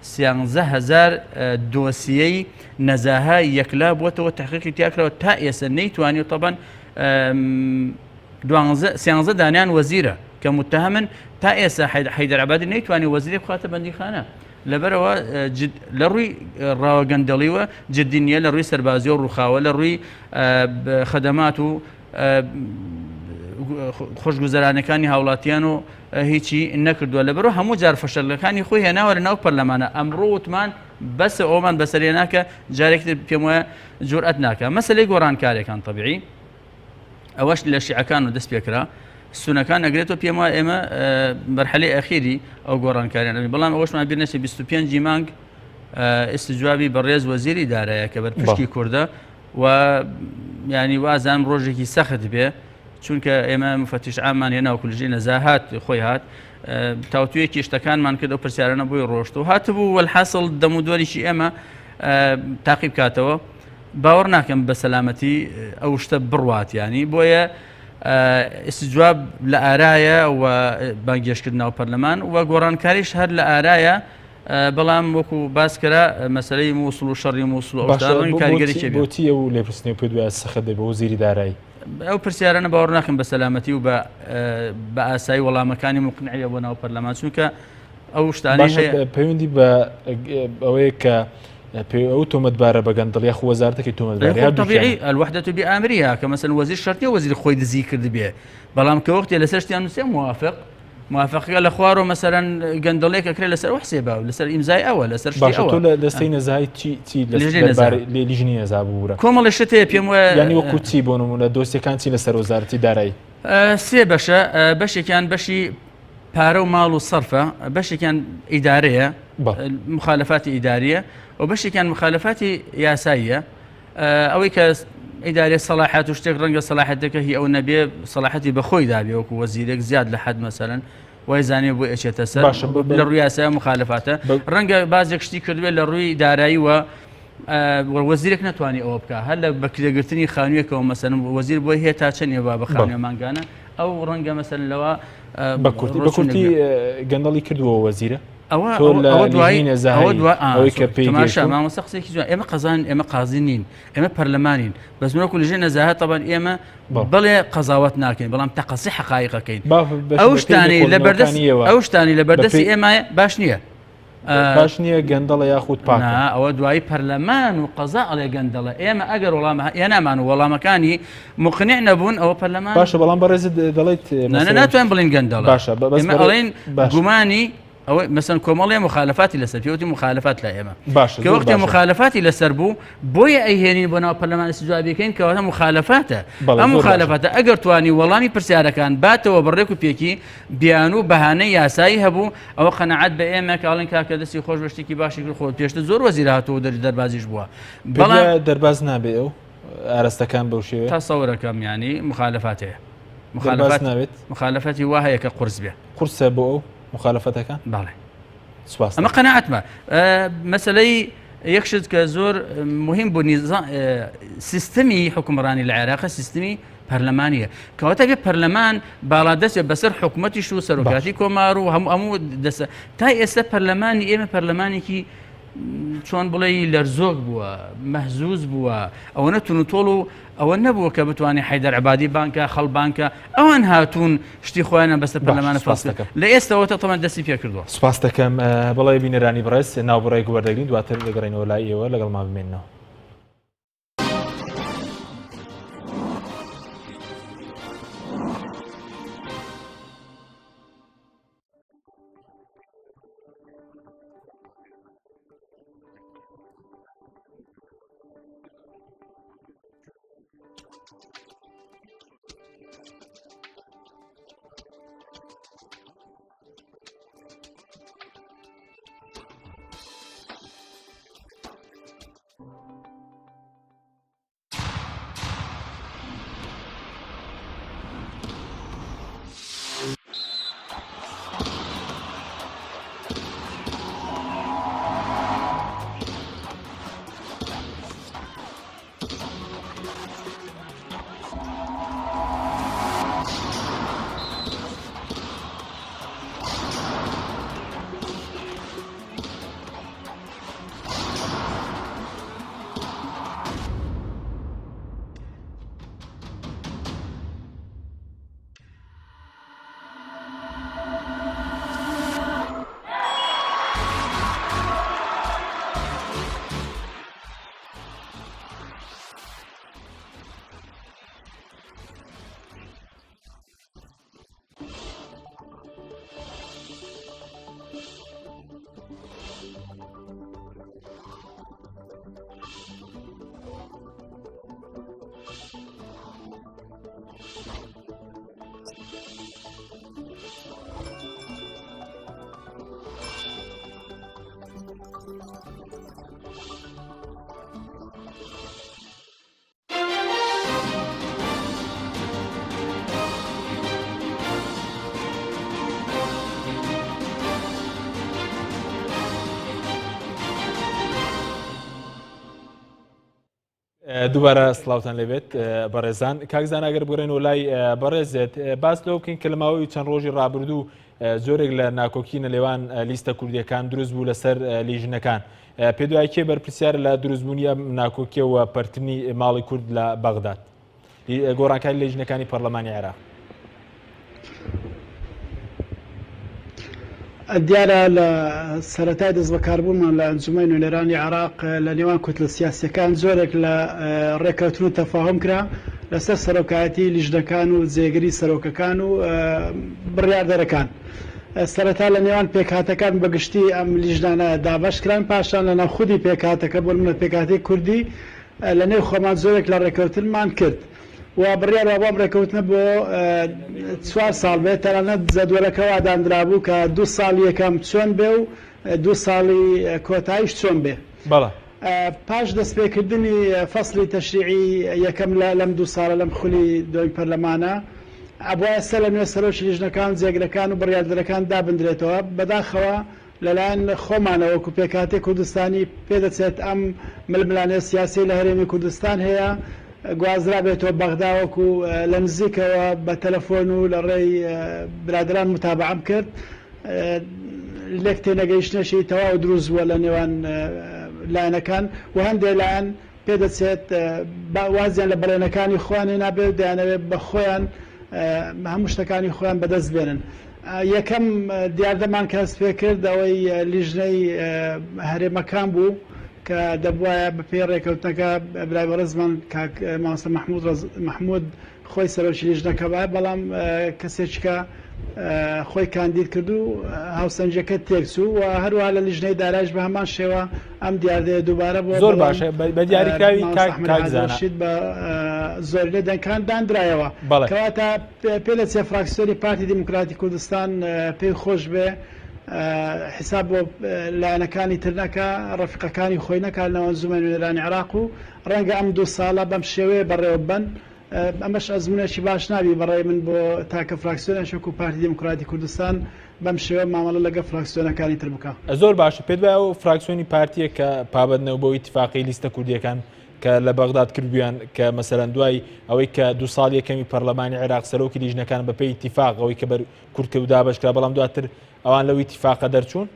13 هەزار دۆسیەی نەزاهە یەکلا بووەتەوە، تحقیقی تیاکراوە، تا ئێستا نەیتوانیوە. تەبەن دوانزە سیانزە دانیان وەزیرە کە متهمن تا ئێستا حەیدەر عەبادی نەیتوانی وەزیرێک بخاتە بەندیخانە لەبەرەوە لە ڕووی ڕاوە گەندەڵیوە جدی نییە لە ڕووی سەربازی و ڕووخاوە لە ڕووی خەدەمات و خۆشگوزەرانەکانی هاوڵاتیان و هیچی نەکردووە لەبەرەوە هەموو جار فەشەلەکانی خۆی هێناوە لە ناو پەرلەمانە ئەمڕۆ وتمان بەسە ئەومان بەسەرێ ناکە جارێکتر پێم وایە جورئەت ناکە مەسلەی گۆڕانکارێکان طبیعی ئەوەش لە شیعەکان و دەست پێکرا سونەکان ئەگرێتەوە پێم وایە ئێمە مەرحەلەی ئەخیری ئەو گۆڕانکاریان ئەبین بەڵام ئەوەشمان بیر نەچێت 25 مانگ ئیستجوابی بەڕێز وەزیری دارایە کە بەرپشکی کوردە و ینی وازانم ڕۆژێکی سەخت بێ چونکە ئێمە مفتش عامان هێنا و کولژی نەزاهات خۆی هات. تاوتوێکی شتەکانمان کرد ئەو پرسیارانە بۆی ڕۆشت و هاتبوو وەلحاسڵ دەم و دۆریشی ئێمە تاقی بکاتەوە باوەڕ ناکەم بە سەلامەتی ئەو شتە بڕوات ینی بۆیە ئیسجواب لە ئارایە و بانگێشکردن ناو پەرلەمان و گۆڕانکاریش هەر لە ئارایە بەڵام وەکو باس کرا مەسلەی مووسڵ و شەڕی مووسڵ و کاریگەری بۆچی ئەو لێپرسینەوە پێ دوای سەخت دەبێت وەزیری دارایی؟ ئەو پرسیارانە باوەڕ ناکەم بە سەلامەتی و بە ئاسایی وەڵامەکانی مقنعیە بۆ ناو پەرلەمان چونکە ئەو شتانەی هەیە پەیوەندی بە ئەوەیە کە ئەو تۆمەتبارە بە گەندەڵ یاخو وەزارەتەکەی تۆمەتبارە یا طبیعی الوحدة بأمرها کە مەسەن وەزیر شەرت نییە وەزیر خۆی دزی کردبێ بەڵام کە وەختێ لەسەر شتیان نووسێ موافق موافقەکە لە خوارەوە مەسەرەن گەندەڵێک ئەکرێت لەسەر ئەو حسێبە و لەسەر ئیمزای ئەوە لەسەر شتی باشە ئەوە تۆ لە دەستەی نەزاهی چی چی لە لیژنەی دەربارەی نەزاهە. لێ لیژنەی نەزاهە ببورە کۆمەڵی شت هەیە پێم وایە یانی وەکو چی بۆ نمونە دۆسیەکان چی لەسەر وەزارەتی دارایی؟ سێ بەشە بەشێکیان بەشی پارە و ماڵ و سەرفە بەشێکیان ئیدارەیە بەڵێ. مخالفاتی ئیداریە و بەشێکیان مخالفاتی یاساییە ئەوەی کە ئیدارەی سەڵاحەت و شتێک ڕەنگە سەڵاحەتەکە هی ئەو نەبێ سەڵاحەتی بە خۆی دابێ وەکو وەزیرێک زیاد لە حەد مەسەلەن وای زانێ بۆ ئەچێتە سەر باشە لە ڕووی یاسای مخالفاتە ڕەنگە بازێک شتی کردوێت لە ڕووی دارایی وە وەزیرێک نتوانانی ئەوە بکە هەر لە بەکرێگرتنی خانوویەکەوە مەسەن وەزیر بۆی هەیە تا چەندێ با بە خانووە مانگانە ئەو ڕەنگە مەسەن لەوە بە کورتی گەندەڵی کردووە وەزیرە ئەوە دوایی ئەوەی کە پێی تەماشا مامۆستا قسێکی جوان ئێمە قەزان ئێمە قازی نین ئێمە پەرلەمانین بەس من وەکو لیژنەی نەزاهە تەبان ئێمە بەڵێ قەزاوەت ناکەین بەڵام تەقەسی حەقایقەکەین ئەو شتانەی لە بەردەست ئەو شتانی لە بەردەستی ئێمە باش نییە باش نییە گەندەڵە یاخود پاک ئەوە دوایی پەرلەمان و قەزا ئەڵێ گەندەڵە ئێمە ئەگەر وەڵام هێنامان و وەڵامەکانی مقنع نەبوون ئەوە پەرلەمان باشە بەڵام بەڕێزت دەڵێیت ناتوانین بڵین گەندەڵە باشە بەس ئەڵێن گومانی ئەوەی مەسەن کۆمەڵێ مخالفاتی لەسەر پێوتی مخالفات لای ئێمە باشە کە وەختێ مخالفاتی لەسەر بوو بۆیە ئەیهێنین بۆ ناو پەرلەمان استجوابیەکەین کەواتە مخالفاتە ئەم مخالفاتە ئەگەر توانی وەڵامی پرسیارەکان باتەوە بە ڕێک و پێکی بیان و بەهانەی یاسایی هەبوو ئەوە قەناعەت بە ئێمە کاڵین کاکە دەستی خۆش بە شتێکی باشی کرد خۆ پێشتر زۆر وەزیر هاتووە و دەربازیش بووە بەڵام دەرباز نابێ ئەو ئارەستەکان بەو شێوەیە تەسەورەکەم ینی مخالفات هەیە مخالفات ناوێت مخالفەتی وا هەیە کە قورس بێ قورسە بۆ ئەو مخالفەتەکان بەڵێ سپاس ئەمە قەناعەتمە مەسلەی یەک شت کە زۆر مهم بوو سیستمی حکومڕانی لە عێراق سیستمی پەرلەمانیە کەواتە بێ پەرلەمان باڵادەستێ بەسەر حکوومەتیش و سەرۆکاتی کۆمار و هەموو ئەموو دەسە تا ئێستا پەرلەمانی ئێمە پەرلەمانێکی چۆن بڵێ لەرزۆک بووە مەهزوز بووە ئەوەنە تونوتۆڵ و ئەوە نەبووە کە بتوانێت حەیدەر عەبادی بانکە خەڵ بانکە ئەوان هاتوون شتی خۆیانیان بەسەر پەرلەمانە فەرز کرد لە ئێستەوە تەمان دەستی پێ کردووە. سوپاست دەکەم بەڵێ بینەرانی بەڕێز ناوبڕێک وەردەگرین دواتر دەگەڕێینەوە لای ئێوە لەگەڵمان بمێننەوە. دووبارە سڵاوتان لێبێت بەڕێزان کاک زانا گەر بگەڕێنەوە لای بەڕێزت باس لەوە بکەین کە لە ماوەی چەند ڕۆژی ڕابردوو جۆرێک لە ناکۆکی نەلێوان لیستە کوردیەکان دروست بوو لەسەر لیژنەکان پێ دوای کێ بەرپرسیار لە دروستبوونی ئەم ناکۆکیەوە پەرتنی ماڵی کورد لە بەغداد گۆڕانکاری لیژنەکانی پەرلەمانی عێراق. دیارە لە سەرەتای دەستبەکاربوونمان لە ئەنجومەنی نوێنەرانی عێراق لە نێوان کوتلە سیاسییەکان جۆرێک لە ڕێککەوتن و تەفاهوم کرا لەسەر سەرۆکایەتی لیژنەکان و جێگری سەرۆکەکان و بڕیاردەرەکان. سەرەتا لە نێوان پێکهاتەکان بە گشتی ئەم لیژنانە دابەش کران، پاشان لە ناو خودی پێکهاتەکە بۆ نمونە پێکهاتەی کوردی لە نێو خۆمان جۆرێک لە ڕێککەوتنمان کرد و بڕیار وابوو ئەم ڕێککەوتنە بۆ چوار ساڵ بێت، تەنانەت جەدوەلەکە وا داندرابوو کە دوو ساڵی یەکەم چۆن بێ و دوو ساڵی کۆتاییش چۆن بێ. بەڵێ. پاش دەستپێکردنی فەسڵی تەشریعی یەکەم لە لەم دوو ساڵە لەم خولی دووەمی پەرلەمانە، ئەبوایە سەرلەنوێ سەرۆکی لیژنەکان و جێگرەکان و بڕیاردەرەکان دابندرێتەوە، بەداخەوە لەلایەن خۆمانەوە وەکو پێکهاتەی کوردستانی پێدەچێت ئەم ململانێ سیاسیەی لە هەرێمی کوردستان هەیە گوازرابێتەوە بەغدا وەکو لە نزیکەوە بە تەلەفۆن و لە ڕێی برادەران متابەعەم کرد لێک تێنەگەیشتنێکی تەواو دروست بووە لە نێوان لایەنەکان و هەندێ لایەن پێدەچێت وازیان لە بەڵێنەکانی خۆیان هێنابێ و دەیانەوێت بە خۆیان هەموو شتەکانی خۆیان بەدەست بێنن. یەکەم دیاردەمان کە هەست پێکرد ئەوەی لیژنەی هەرێمەکان بوو کە دەبوایە بەپێی ڕێکەوتنەکە برای بەڕێزمان کاک مامۆستا مەحموود خۆی سەرۆکی لیژنەکە بایە، بەڵام کەسێکیکە خۆی کاندید کرد و هاوسەنگیەکە تێکچوو و هەروەها لە لیژنەی دارایش بە هەمان شێوە ئەم دیاردەیە دووبارە بووە، زۆر بەڵام باشە بە دیاریکراوی مامۆستا کاک ئەحمەد کاک هادی زانا. ڕەشید بە زۆرینەی دەنگەکان داندرایەوە. بەڵێ. کەواتە پێدەچێ فراکسیۆنی پارتی دیموکراتی کوردستان پێی خۆش بێ حیساب بۆ لایەنەکانی تر نەکا، ڕەفیقەکانی خۆی نەکا لەناو ئەنجومەنی نوێنەرانی عێراق و ڕەنگە ئەم دوو ساڵە بەم شێوەیە بەڕێوە ببەن. ئەمەش ئەزموونێکی باش نابی بەڕای من بۆ تاکە فراکسیۆنێک وەکو پارتی دیموکراتی کوردستان بەم شێوە مامەڵە لەگەڵ فراکسیۆنەکانی تر بکا. زۆر باشە پێت وایە ئەو فراکسیۆنی پارتیە کە پابەند نەبوو بەو ئیتیفاقەی لیستە کوردیەکان کە لە بەغداد کردویان کە مەسەلەن دوای ئەوەی کە دوو ساڵ یەکەمی پەرلەمانی عێراق سەرۆکی لیژنەکان بەپێی ئیتیفاق ئەوەی کە بەر کورد کرد و دابەش کرا بەڵام دواتر ئەوان لەو ئیتیفاقە دەرچوون؟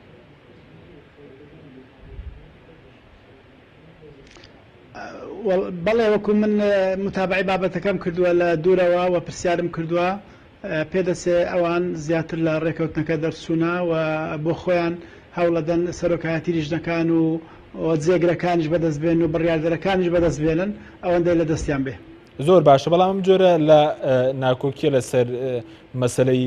بەڵێ وەکو من متابعی بابەتەکەم کردووە لە دوورەوە و پرسیارم کردووە پێدەچێ ئەوان زیاتر لە ڕێکەوتنەکە دەرچوونە و بۆ خۆیان هەوڵەدەن سەرۆکایەتی لیژنەکان و جێگرەکانیش بەدەست بێن و بڕیاردەرەکانیش بەدەست بێنن ئەوەندەی لە دەستیان بێ. زۆر باشە بەڵام ئەم جۆرە لە ناکۆکیە لەسەر مەسلەی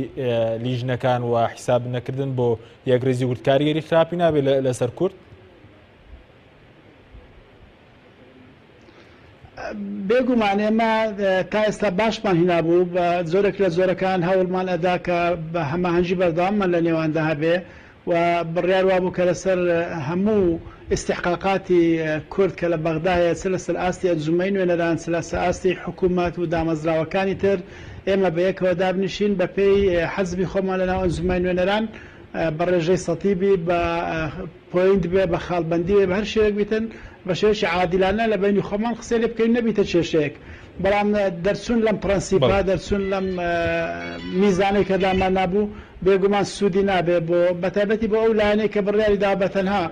لیژنەکان و حیساب نەکردن بۆ یەکڕیزی کورد کاریگەری خراپی نابێت لەسەر کورد؟ بێگومان ئێمە تا ئێستا باشمان هینابوو بە جۆرێک لە جۆرەکان هەوڵمان ئەدا کە بە هەماهەنگی بەردەواممان لە نێواندا هەبێ و بڕیار وابوو کە لەسەر هەموو ئیستحقاقاتی کورد کە لە بەغدا هەیە چ لەسەر ئاستی ئەنجومەنی نوێنەران چ لەسەر ئاستی حکوومەت و دامەزراوەکانی تر ئێمە بە یەکەوە دابنیشین بە پێی حەزبی خۆمان لەناو ئەنجومەنی نوێنەران بە ڕێژەی سەتی بی بە پۆینت بێ بە خاڵبەندی بێ بە هەر شێوەیەک بیتن بە شێوەیەکی عادیلانە لە بەینی خۆمان قسەی لێ بکەین نەبیتە کێشەیەک بەڵام دەرچوون لەم پرەنسیپە دەرچوون لەم میزانەی کە دامان نابوو بێگومان سوودی نابێ بۆ بەتایبەتی بۆ ئەو لایەنەی کە بڕیاری داوە بە تەنها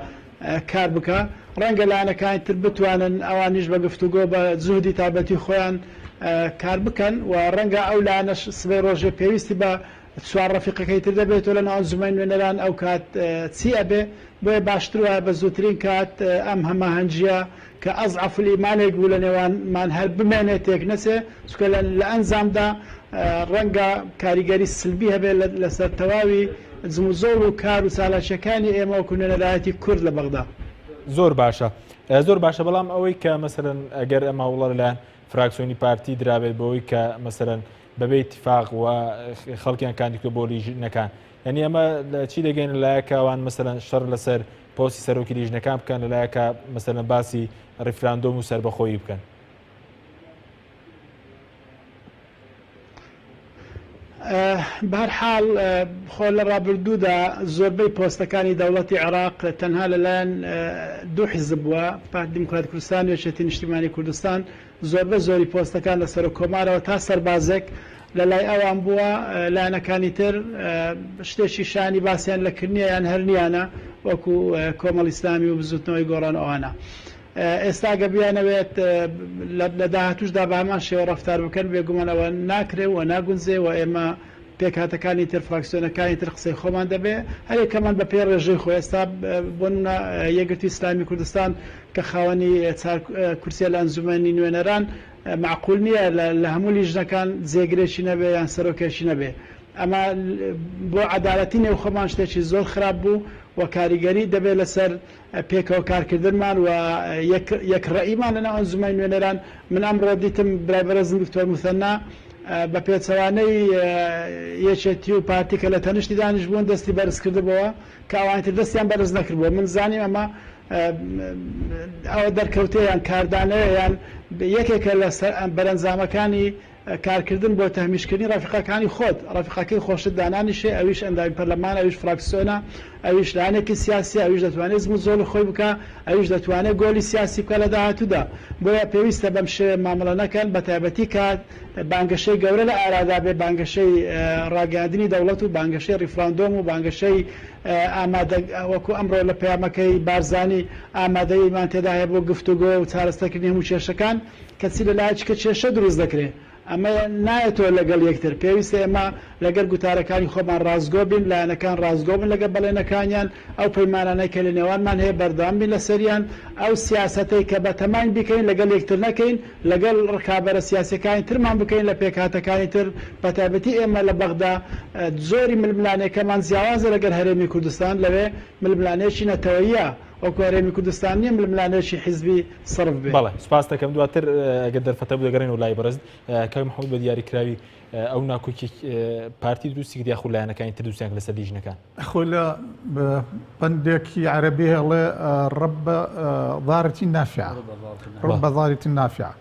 کار بکا ڕەنگە لایەنەکانی تر بتوانن ئەوانیش بە گفتوگۆ بە جوهدی تایبەتی خۆیان کار بکەن و ڕەنگە ئەو لایەنەش سبەی ڕۆژێ پێویستی بە چوار ڕەفیقەکەی تر دەبێتەوە لەناو ئەنجومەنی نوێنەران ئەو کات چی ئەبێ؟ بۆیە باشتر وایە بە زووترین کات ئەم هەماهەنگیە کە ئەزعەف الئیمانێک بوو لە نێوانمان هەر بمێنێ تێک نەچێ چونکە لە ئەنجامدا ڕەنگە کاریگەری سلبی هەبێ لەسەر تەواوی جموجۆڵ و کار و چالاکیەکانی ئێمە وەکو نوێنەرایەتی کورد لە بەغدا. زۆر باشە زۆر باشە بەڵام ئەوەی کە مەسەلەن ئەگەر ئەم هەوڵە لەلایەن فراکسیۆنی پارتی درابێت بەوەی کە مەسەلەن بەبێ ئیتیفاق و خەڵکیان کاندیدکە بۆ لیژنەکان یعنی ئەمە چی دەگەین لەلایەکە ئەوان مەسەلەن شەڕ لەسەر پۆستی سەرۆکی لیژنەکان بکەن لەلایەکە مەسەلەن باسی ڕیفراندۆم و سەربەخۆیی بکەن. بەهەرحاڵ خۆ لە ڕابردوودا زۆربەی پۆستەکانی دەوڵەتی عێراق تەنها لەلایەن دوو حیزب بووە، پارتی دیموکراتی کوردستان و یەکێتی نیشتیمانی کوردستان، زۆربە زۆری پۆستەکان لە سەرۆک کۆمارەوە تا سەربازێک لە لای ئەوان بووە، لایەنەکانی تر شتێکی شایانی باسیان لە کردنیە یان هەر نییانە وەکو کۆمەڵ ئیسلامی و بزوتنەوەی گۆڕان و ئەوانە. ئێستا گەر بیانەوێت لە داهاتووشدا بە هەمان شێوە ڕەفتار بکەن، بێگومان ئەوە ناکرێ و ناگونجێ و ئێمە پێکهاتەکانی تر، فراکسیۆنەکانی تر قسەی خۆمان دەبێ، هەر یەکەمان بە پێی ڕێژەی خۆی. ئێستا بۆ نموونە یەکگرتووی ئیسلامی کوردستان کە خاوەنی چار کورسییە لە ئەنجوومەنی نوێنەران، مەعقول نییە لە هەموو لیژنەکان جێگرێکی نەبێ یان سەرۆکێکی نەبێ. ئەمە بۆ عەدالەتی نێوخۆمان شتێکی زۆر خراپ بوو و کاریگەری دەبێ لەسەر پێکەوە کارکردنمان و یەک ڕەئیمان لەناو ئەنجومەنی نوێنەران، من ئەمڕۆ دیتم برای بەڕێزم دکتۆر موسەننا بە پێچەوانەی یەکێتی و پارتی کە لە تەنیشتی دانیشتبوون دەستی بەرز کردبۆوە کە ئەوانی تر دەستیان بەرز نەکردبووە، من زانیم ئەمە ئەوە دەرکەوتەیە یان کاردانەوەیە یان یەکێکە لە بەرەنجامەکانی کارکردن بۆ تەهمیشکردنی ڕەفیقەکانی خۆت، ڕەفیقەکەی خۆشت دانانیشێ، ئەویش ئەندامی پەرلەمانە، ئەویش فراکسیۆنە، ئەویش لایەنێکی سیاسیە، ئەویش دەتوانێ جموجۆڵی خۆی بکا، ئەویش دەتوانێ گۆلی سیاسی بکا لە داهاتوودا. بۆیە پێویستە بەم شێوەیە مامەڵە نەکەن، بەتایبەتی کە بانگەشەی گەورە لە ئارادا بێ، بانگەشەی ڕاگەیاندنی دەوڵەت و بانگەشەی ڕیفراندۆم و بانگەشەی ئامادە وەکو ئەمڕۆ لە پەیامەکەی بارزانی ئامادەییمان تێدا هەیە بۆ گفتوگۆ و چارەسەرکردنی هەموو کێشەکان. کەچی لە لایەکی کە کێشە دروست دەکرێ. ئەمە نایەتەوە لەگەڵ یەکتر. پێویستە ئێمە لەگەل گوتارەکانی خۆمان ڕاستگۆ بین، لایەنەکان ڕاستگۆ بن لەگەل بەڵێنەکانیان، ئەو پەیمانانەی کە لە نێوانمان هەیە بەردەوام بین لەسەریان، ئەو سیاسەتەی کە بەتەماین بیکەین لەگەل یەکتر نەکەین، لەگەل ڕکابەرە سیاسیەکانی ترمان بکەین لە پێکهاتەکانی تر، بەتایبەتی ئێمە لە بەغدا زۆری ململانێکەمان جیاوازە لەگەل هەرێمی کوردستان، لەوێ ململانێیەکی نەتەوەییە. وەکو هەرێمی کوردستان نییە ململانێکی حیزبی سەرف بێ. بەڵێ سوپاست دەکەم دواتر ئەگەر دەرفەتە بوو دەگەڕێنەوە لای بەڕێزت کاک محمود بە دیاریکراوی ئەو ناکۆکی پارتی دروستی کرد یاخود لایەنەکانی تر دروستیان کرد لەسەر لیژنەکان؟ خۆ لە پەندێکی عەرەبی هەڵێ ڕب ضارة نافعة رب ضارة نافعة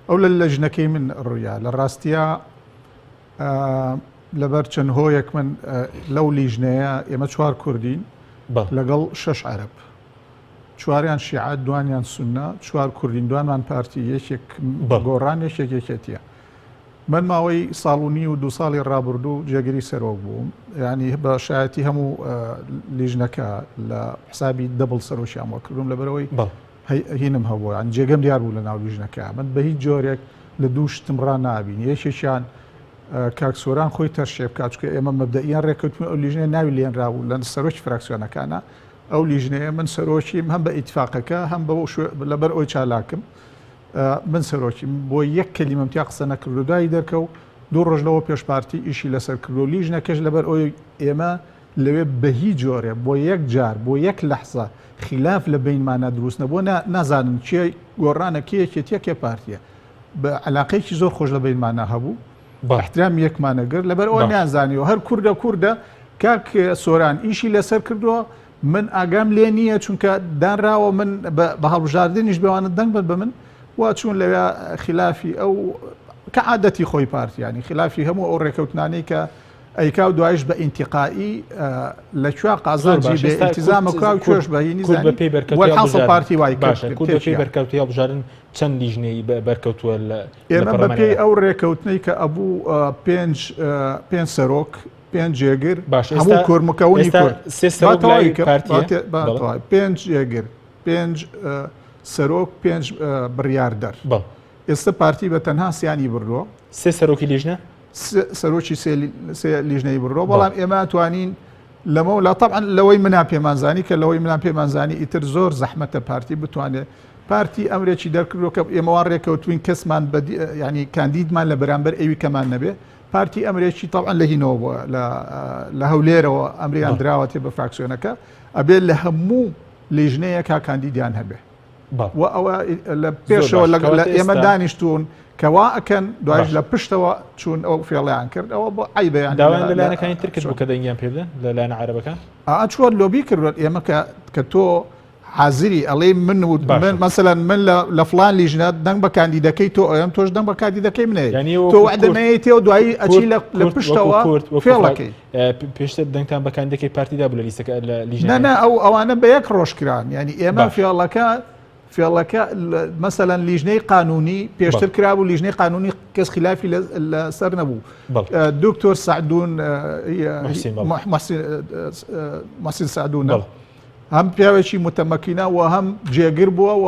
ئەو لە لەژنەکەی من ڕوویا لە ڕاستیا لەبەر چەند هۆیەک من لەو لیژنەیە ئێمە چوار کوردین لەگەڵ شەش عەرەب چواریان شیعە دوانیان سونە چوار کوردین دوانمان پارتی یەکێک گۆڕان یەکێک یەکێتیە من ماوەی ساڵ و نیو و دو ساڵی ڕابردوو جێگری سەرۆک بووم ینی بە شایەتی هەموو لیژنەکە لە حسابی دەبڵ سەرۆکیان وە کردوم لەبەرەوەی هینم هەبوو یان جێگەم دیار بوو لە ناو لیژنەکە من بە هیچ جۆرێک لە دوو شتم ڕا نابین یەکێکیان کاک سۆران خۆی تەرشێ بکات چونکە ئێمە مەبدەئیان ڕێککەوتن ئەو لیژنەیە ناوی لێنرابوو لە سەرۆکی فراکسیۆنەکانە ئەو لیژنەیە من سەرۆکیم هەم بە ئیتفاقەکە هەم بە لەبەر ئەوی چالاکم من سەرۆکیم بۆ یەک کەلیمەم تیا قسە نەکردو دوایی دەرکەو دوو ڕۆژ لەوە پێش پارتی ئیشی لەسەر کردو لیژنەکەش لەبەر ئەوی ئێمە لەوێ بە هیچ جۆرێ بۆ یەک جار بۆ یەک لەحزە خیلاف لە بەینمانا دروست نەبووە نازانن کێ گۆڕانە کێ یەکێتیە کێ پارتیە بە عەلاقەیەکی زۆر خۆش لە بەینمانا هەبوو احترامی یەکمان ئەگرت لەبەر ئەوە نیانزانیەوە هەر کوردە کوردە کاک سۆران ئیشی لەسەر کردووە من ئاگام لێ نییە چونکە دانراوە من بە هەڵبژاردنیش بەوانە دەنگ بن بە من وا چوون لەوێ خلافی ئەو کە عادەتی خۆی پارتیانی خلافی هەموو ئەو ڕێکەوتنانەی کە ئەیکا و دوایش بە ئینتیقائی لە کوێ قازانجی بێ ئیلتیزامە کا و کوێش بە هینی کورد بە پێی بەرکەوتەی وەلحاسڵ هەڵبژاردن پارتی وای کرد باشە کورد بە پێی تێکیا. بەرکەوتەی هەڵبژاردن چەند لیژنەی بە- بەرکەوتووە لە لە ئێمە بە پەرلەمانی پێی عێراق؟ ئەو ڕێکەوتنەی کە ئەبوو پێنج پێنج سەرۆک پێنج جێگر باشە هەموو ئێستا کورد مکەونی ئێستا کورد سێ با سەرۆک تەواوی لای کەم با پارتیە تێ- با بەڵێ تەواوی پێنج جێگر پێنج سەرۆک پێنج بڕیاردەر بەڵێ ئێستا پارتی بە تەنها سیانی بردووە. سێ سەرۆکی لیژنە؟ سەرۆکی سێ لیژنەی بڕۆ بەڵام ئێمە توانین لەمە لا طبعا لەوەی منا پێمانزانی کە لەوەی منان پێمانزانی ئیتر زۆر زەحمەتە پارتی بتوانێت پارتی ئەمرێکی دەرکردووە کە ئێمەوان ڕێکەوتوین کەسمان ینی کاندیدمان لە بەرامبەر ئەوی کەمان نەبێ پارتی ئەمرێکی طبعا لە هینەوە بووە لە هەولێرەوە ئەمریان دراوەتێ بە فراکسیۆنەکە ئەبێت لە هەموو لیژنەیەکا کاندیدیان هەبێ. و ئەوە لە پێشەوە لە ئێمە دانیشتون کە وا ئەکەن دوایش لە پشتەوە چوون ئەو فێڵیان کرد ئەوە بۆ عیبیان داوایان لە لایەنەکانی تر کرد بوو کە دەنگیان پێ بدەن لە لایەنە عەرەبەکان ئا چوە لۆبی کردوە ئێمە کە کە تۆ حازری ئەڵێی من و من مەسەلەن من لە فڵان لیژنە دەنگ بە کاندیدەکەی تۆ ئەم تۆش دەنگ بە کاندیدەکەی منێ تۆ وعدە نەیەیتێ و دوایی ئەچی لە پشتەوە فێڵەکەی. پێشتر دەنگتان بە کاندیدەکەی پارتی دابوو لە لیستەکە لە لیژنە نا نا ئەو ئەوانە بە یەک ڕۆژ کران یعنی ئێمە فێڵەکە فێڵەکە مەسەلەن لیژنەی قانونی پێشتر کرابوو لیژنەی قانونی کەس خلافی لەسەر نەبوو دکتۆر سعدون محسین سعدون هەم پیاوێکی متەمەکینە و هەم جێگر بووە و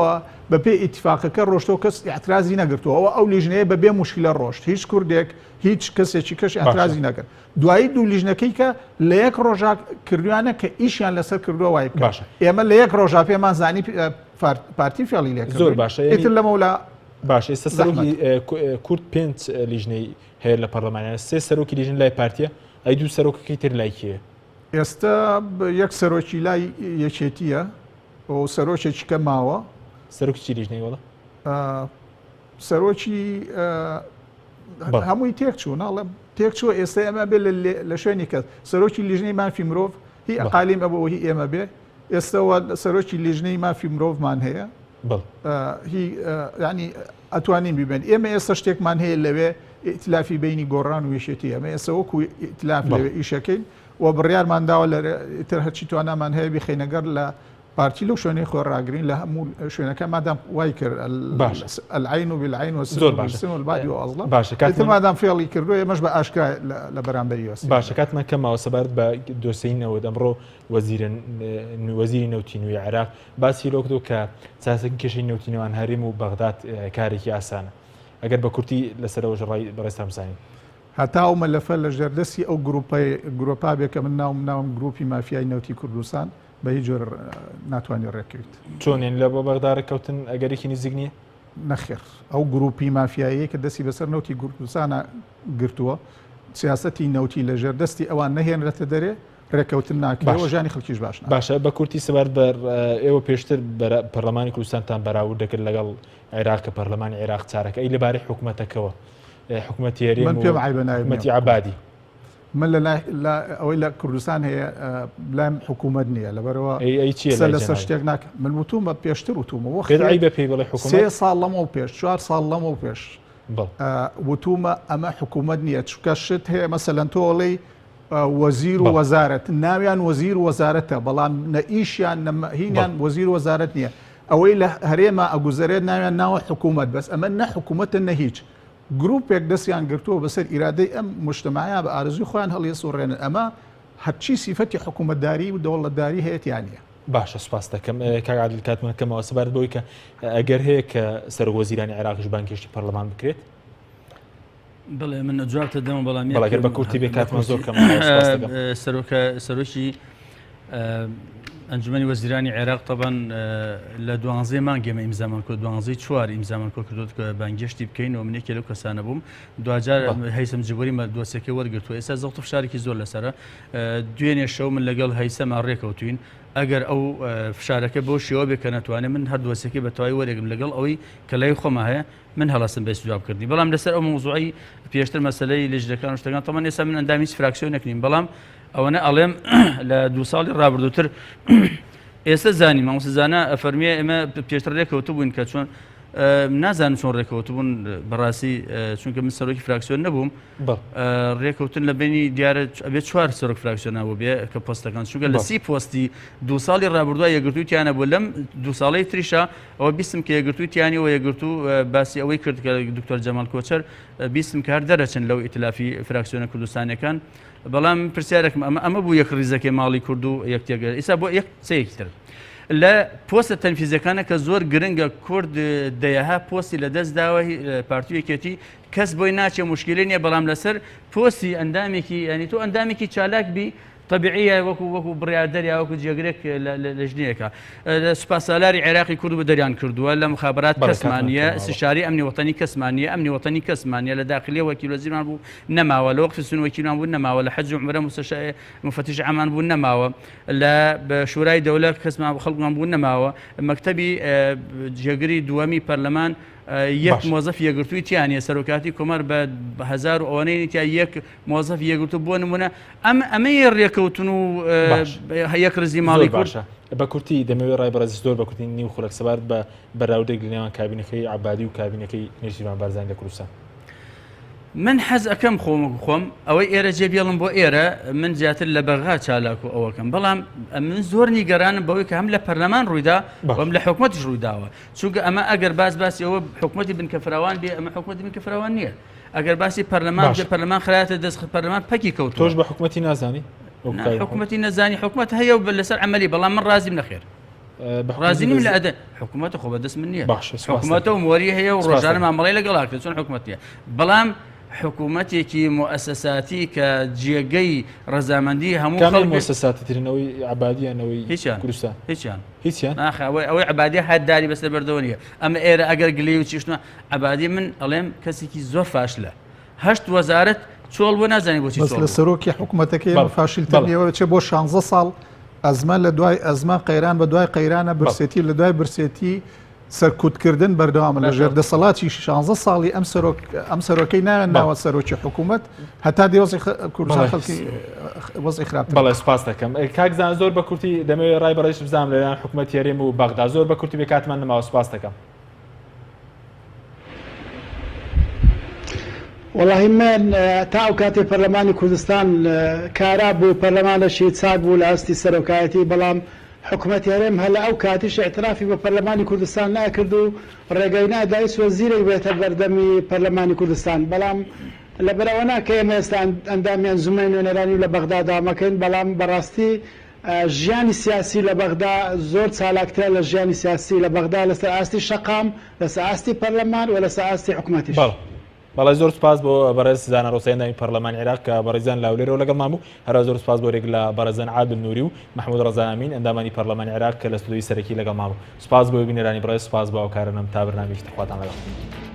بەپێی ئیتفاقەکە ڕۆشتەوە کەس ئیعترازی نەگرتووە ئەوە ئەو لیژنەیە بەبێ موشکیلە ڕۆشت هیچ کوردێک هیچ کەسێکی کەش ئیعترازی نەکرد دوایی دوو لیژنەکەی کە لە یەک ڕۆژا کردویانە کە ئیشیان لەسەر کردووە وای بکەن باشە. ئێمە لە یەک ڕۆژا پێمان زانی پارتی فێڵی لێ زۆر باشە ئیتر لەمەولا باشە ئێستا سەرۆکی کورد پێنج لیژنەی هەیە لە پەرلەمانیان سێ سەرۆکی لیژن لای پارتیە ئەی دوو سەرۆکەکەی تر لای کێیە؟ ئێستا یەک سەرۆکی لای یەکێتیە و سەرۆکێکی کە ماوە. سەرۆکی چی لیژنەی وەڵا؟ سەرۆکی هەمووی تێک چوو ناڵێم تێک چووە ئێستا ئێمە بێ لە شوێنی کەس سەرۆکی لیژنەی مافی مرۆڤ هی ئەقالیم ئەبوو هی ئێمە بێ ئێستەوە سەرۆکی لیژنەی مافی مرۆڤمان هەیە هی ینی ئەتوانین بیبن ئێمە ئێستا شتێکمان هەیە لەوێ ئیتلافی بینی گۆڕان و یەکێتی ئەمە ئێستا وەکو ئیتلاف لەوێ ئیشەکەین و بڕیارمان داوە لە ئیتر هەرچی توانامان هەیە بیخەینە گەڕ لە پارتی لەو شوێنەی خۆی ڕاگرین لە هەموو شوێنەکە مادام وای کرد العین بالعین والسن زۆر باشە. بالسن والبادی اظلم باشە ئیتر کاتمان مادام فێڵی کردووە ئێمەش بە ئاشکرا لە بەرامبەری وەستین. باشە کاتمان کەم ماوە سەبارەت بە دۆسێی نەوت ئەمڕۆ وەزیرە وەزیری نەوتی نوێی عێراق باسی لەوە کردووە کە چارەسەرکردنی کێشەی نەوتی نێوان هەرێم و بەغداد کارێکی ئاسانە ئەگەر بە کورتی لەسەر ئەوەش ڕای بەڕێزتان بزانین. هەتا ئەو مەلەفە لە ژێردەستی ئەو گروپەی گرۆپا بێ کە من ناوم ناوم گروپی مافیای نەوتی کوردستان بە هیچ جۆر ناتوانانی ڕێکەویت. چۆن یانی لە بۆ بەغدا ڕێککەوتن ئەگەرێکی نزیک نییە؟ نەخێر ئەو گروپی مافیاییەی کە دەستی بەسەر نەوتی کوردستانا گرتووە سیاسەتی نەوتی لە ژێردەستی ئەوان نەهێنرێتە دەرێ ڕێککەوتن ناکرێ و ژیانی خەڵکیش باش نابێت. باشە بە کورتی سەبارەت بە ئێوە پێشتر پەرلەمانی کوردستانتان بەراورد دەکرد لەگەڵ عێراق کە پەرلەمانی عێراق چارەکە ئەی لەبارەی حکومەتەکەوە حکومەتی هەرێم من پێم عیبە ناوی حکومەتی عەبادی. من لە ئەوەی لە کوردستان هەیە لایم حکوومەت نییە لەبەرەوە ئەی چیە قسە لەسەر شتێک ناکەم من وتومە پێشتر وتومە وەخت پێت عیبە پێی بڵێ حکوومەت سێ ساڵ لەمەو پێش چوار ساڵ لەمەو پێش وتومە ئەمە حکوومەت نییە چونکە شت هەیە مەسەلەن تۆ ئەڵێی وەزیر و وەزارەت ناویان وەزیر و وەزارەتە بەڵام نە ئیشیان نە هینیان وەزیر و وەزارەت نییە ئەوەی لە هەرێمە ئەگوزەرێت ناویان ناوە حکوومەت بەس ئەمە نە حکوومەتە نە هیچ گروپێک دەستیان گرتووە بەسەر ئیرادەی ئەم مجتەمعە بە ئارەزووی خۆیان هەڵیەسوڕێنن ئەمە هەرچی سیفەتی حکوومەتداری و دەوڵەتداری هەیە تیا نییە. باشە سوپاست دەکەم کاک عادل کاتمان کەمەوە سەبارەت بەوەی کە ئەگەر هەیە کە سەرۆک وەزیرانی عێراقیش بانگهێشتی پەرلەمان بکرێت؟ بڵێ من جوابتە دەمە بەڵام بەڵێ بە کورتی بێ کاتمان زۆر کەمە سەرۆکە سەرۆکی ئەنجومەنی وەزیرانی عێراق تەبەن لە دوانزەی مانگ ئێمە ئیمزامان کۆ دوانزەی چوار ئیمزامان کۆ کردوت کە بانگێشتی بکەین و منێکی لەو کەسانە بووم دوجار هەیسم جبوری مە دۆسەکەی وەرگرتووە ئێستا زەخت و فشارێکی زۆر لەسرە دوێنێ شەو من لەگەڵ هەیسەما ڕێکەوتوین ئەگەر ئەو فشارەکە بۆ شێوە بێ کە ناتوانێت من هەر دۆسەکەی بە تەواوی وەرێگم لەگەڵ ئەوەی کە لای خۆمە هەیە من هەڵەسم بە ئیستجواب کردنی بەڵام لەسەر ئەو مەوزوعی پێشتر مەسەلەی لیژنەکان و شتەکان تەمان ئێستا من ئەندامی هیچ فراکسیۆنێک نیم بەڵام ئەوەنە ئەڵێم لە دوو ساڵی ڕابردووتر ئێستا زانی مامۆستا زانا ئەفەرمیە ئێمە پێشتر ڕێکەوتبووین کە چۆن نازانم چۆن ڕێکەوتبوون بەڕاستی چونکە من سەرۆکی فراکسیۆن نەبووم ڕێکەوتن لە بینی دیارە ئەبێ چوار سەرۆک فراکسیۆنا بوو بێ کە پۆستەکان چونکە لە سی پۆستی دو ساڵی ڕابردووە یەکگرتوویانە بوو لەم دو ساڵەی تریشا ئەوە بیستم کە یەکگرتووی تیانی و یەکگرتوو باسی ئەوەی کرد کە دکتۆر جەمال کۆچەر بیستم کە هەر دەرەچن لەو ئیتلافی فراکسیۆنە کوردستانیەکان بەڵام پرسیارێکم ئەمە ئەمە بوو یەک ڕیزەکەی ماڵی کورد و یەک تێگە ئیسا بۆ یەک قسەیەکی تر لە پۆستە تەنفیزەکانە کە زۆر گرنگە کورد دەیەها پۆستی لە دەست داوە پارتی یەکێتی کەس بۆی ناچێ مشکلی نییە بەڵام لەسەر پۆستی ئەندامێکی ینی تۆ ئەندامێکی چالاک بی تەبیعیە وەکو وەکو بڕیاردەر یا وەکو جێگرێک لە لەژنەیەکە سوپاسالاری عێراقی کورد بە دەریان کردووە لە مخابرات کەسمان نییە استشاری ئەمنی وەتەنی کەسمان نییە ئەمنی وەتەنی کەسمان نییە لە داخلیە وەکیل وەزیرمان بوو نەماوە لە وەقفی سون وەکیلمان بوو نەماوە لە حەج و عومرە مستشار مفتش عامان بوو نەماوە لە شورای دەولە کەسمان خەڵکمان بوو نەماوە مەکتەبی جێگری دووەمی پەرلەمان یەک مۆزەفی یەکگرتووی تیا نیە، سەرۆکایەتی کۆمار بە هەزار و ئەوەنەی تیا یەک مۆزەفی یەکگرتوو بۆ نمونە ئەم ئەمەیە ڕێکەوتن و یەک ڕزی ماڵی باشە. بە کورتی دەمەوێت ڕای بەڕێز زۆر بە کورتی نیو خولەک سەبارەت بە بەراوردێک لە نێوان کابینەکەی عەبادی و کابینەکەی نێچیرڤان بارزانی لە کوردستان. من حەز ئەکەم خۆم خۆم ئەوەی ئێرە جێ بێڵم بۆ ئێرە من زیاتر لە بەغا چالاک و ئەوەکەم بەڵام من زۆر نیگەرانم بەوەی کە هەم لە پەرلەمان ڕوویدا وەم لە حکومەتیش ڕوویداوە چونکە ئەمە ئەگەر باس باسی ئەوە حکومەتی بنکە فراوان بێ ئەمە حکومەتی بنکە فراوان نییە ئەگەر باسی پەرلەمان بێ پەرلەمان خرایەتە دەست پەرلەمان پەکی کەوت تۆش بە حکومەتی نازانی حکومەتی نەزانی حکومەت هەیە و لەسەر عملی بەڵام من ڕازیم نەخێر ڕازی نیم لە ئەدە حکوومەتە خۆ بەدەست من نییە باشە حکوومەتە و مۆری هەیە و ڕۆژانە مامەڵی لەگەڵ کرد چۆن حکوومەت نیە بەڵام حکوومەتێکی موئەسەساتی کە جێگەی ڕەزامەندی هەموو خەڵک موئەسەساتی ترنەوەی عەبادیانەوەی هیچیان کوردستان هیچیان هیچیان ناخە ئەوەی ئەوەی عەبادی هەر داری بەسەر بەردەوە نییە ئەمە ئێرە ئەگەر گلەی و چیشتمە عەبادی من ئەڵێم کەسێکی زۆر فاشلە هەشت وەزارەت چۆڵ بۆ نازانانی بۆچی بەس لە سەرۆکی حکوومەتەکەی فاشلتر نیەوە چێ بۆ 16 ساڵ ئەزمە لە دوای ئەزمە قەیران بە دوای قەیرانە برسێتی لە دوای برسێتی سەرکوتکردن بەردەوامە لە ژێر دەسەڵاتی 16 ساڵی ئەم سەرۆک ئەم سەرۆکەی ناوێن ناوە سەرۆکی حکوومەت هەتا دی وەزی کوردستان خەڵکی وەزی خراپ بەڵێ سپاس دەکەم کاک زان زۆر بە کورتی دەمەوێت ڕای بەڕێز بزانم لەلایەن حکوومەت هەرێم و بەغدا زۆر بە کورتی بێ کاتمان نەماوە سپاس دەکەم. وەڵاهی من تا ئەو کاتەی پەرلەمانی کوردستان کارا بوو پەرلەمانەشی چاک بوو لە ئاستی سەرۆکایەتی بەڵام حکومەتی هەرێم هەر لە ئەو کاتیش ئیعترافی بە پەرلەمانی کوردستان نەئەکرد و ڕێگەی نەئەدا هیچ وەزیرێک بێتە بەردەمی پەرلەمانی کوردستان بەڵام لەبەر ئەوە نا کە ئێمە ئێستا ئەندامی ئەنجومەنی نوێنەرانی و لە بەغدا دامەکەین بەڵام بەڕاستی ژیانی سیاسی لە بەغدا زۆر چالاکترە لە ژیانی سیاسی لە بەغدا لەسەر ئاستی شەقام لەسەر ئاستی پەرلەمان و لەسەر ئاستی حکومەتیش. بەڵێ بەڵێ زۆر سوپاس بۆ بەڕێز زانا ڕۆسای ئەندامی پەرلەمانی عێراق کە بەڕێزیان لە هەولێرەوە لەگەڵمان بوو، هەروەها زۆر سوپاس بۆ رێک لە بەڕێزان عادل نوری و مەحمود ڕەزا ئەمین ئەندامانی پەرلەمانی عێراق کە لە ستۆدیۆی سەرەکی لەگەڵمان بوو. سوپاس بۆ بینەرانی بەڕێز، سوپاس بۆ هاوکارانم تا بەرنامەیەکی تر خواتان لەگەڵ.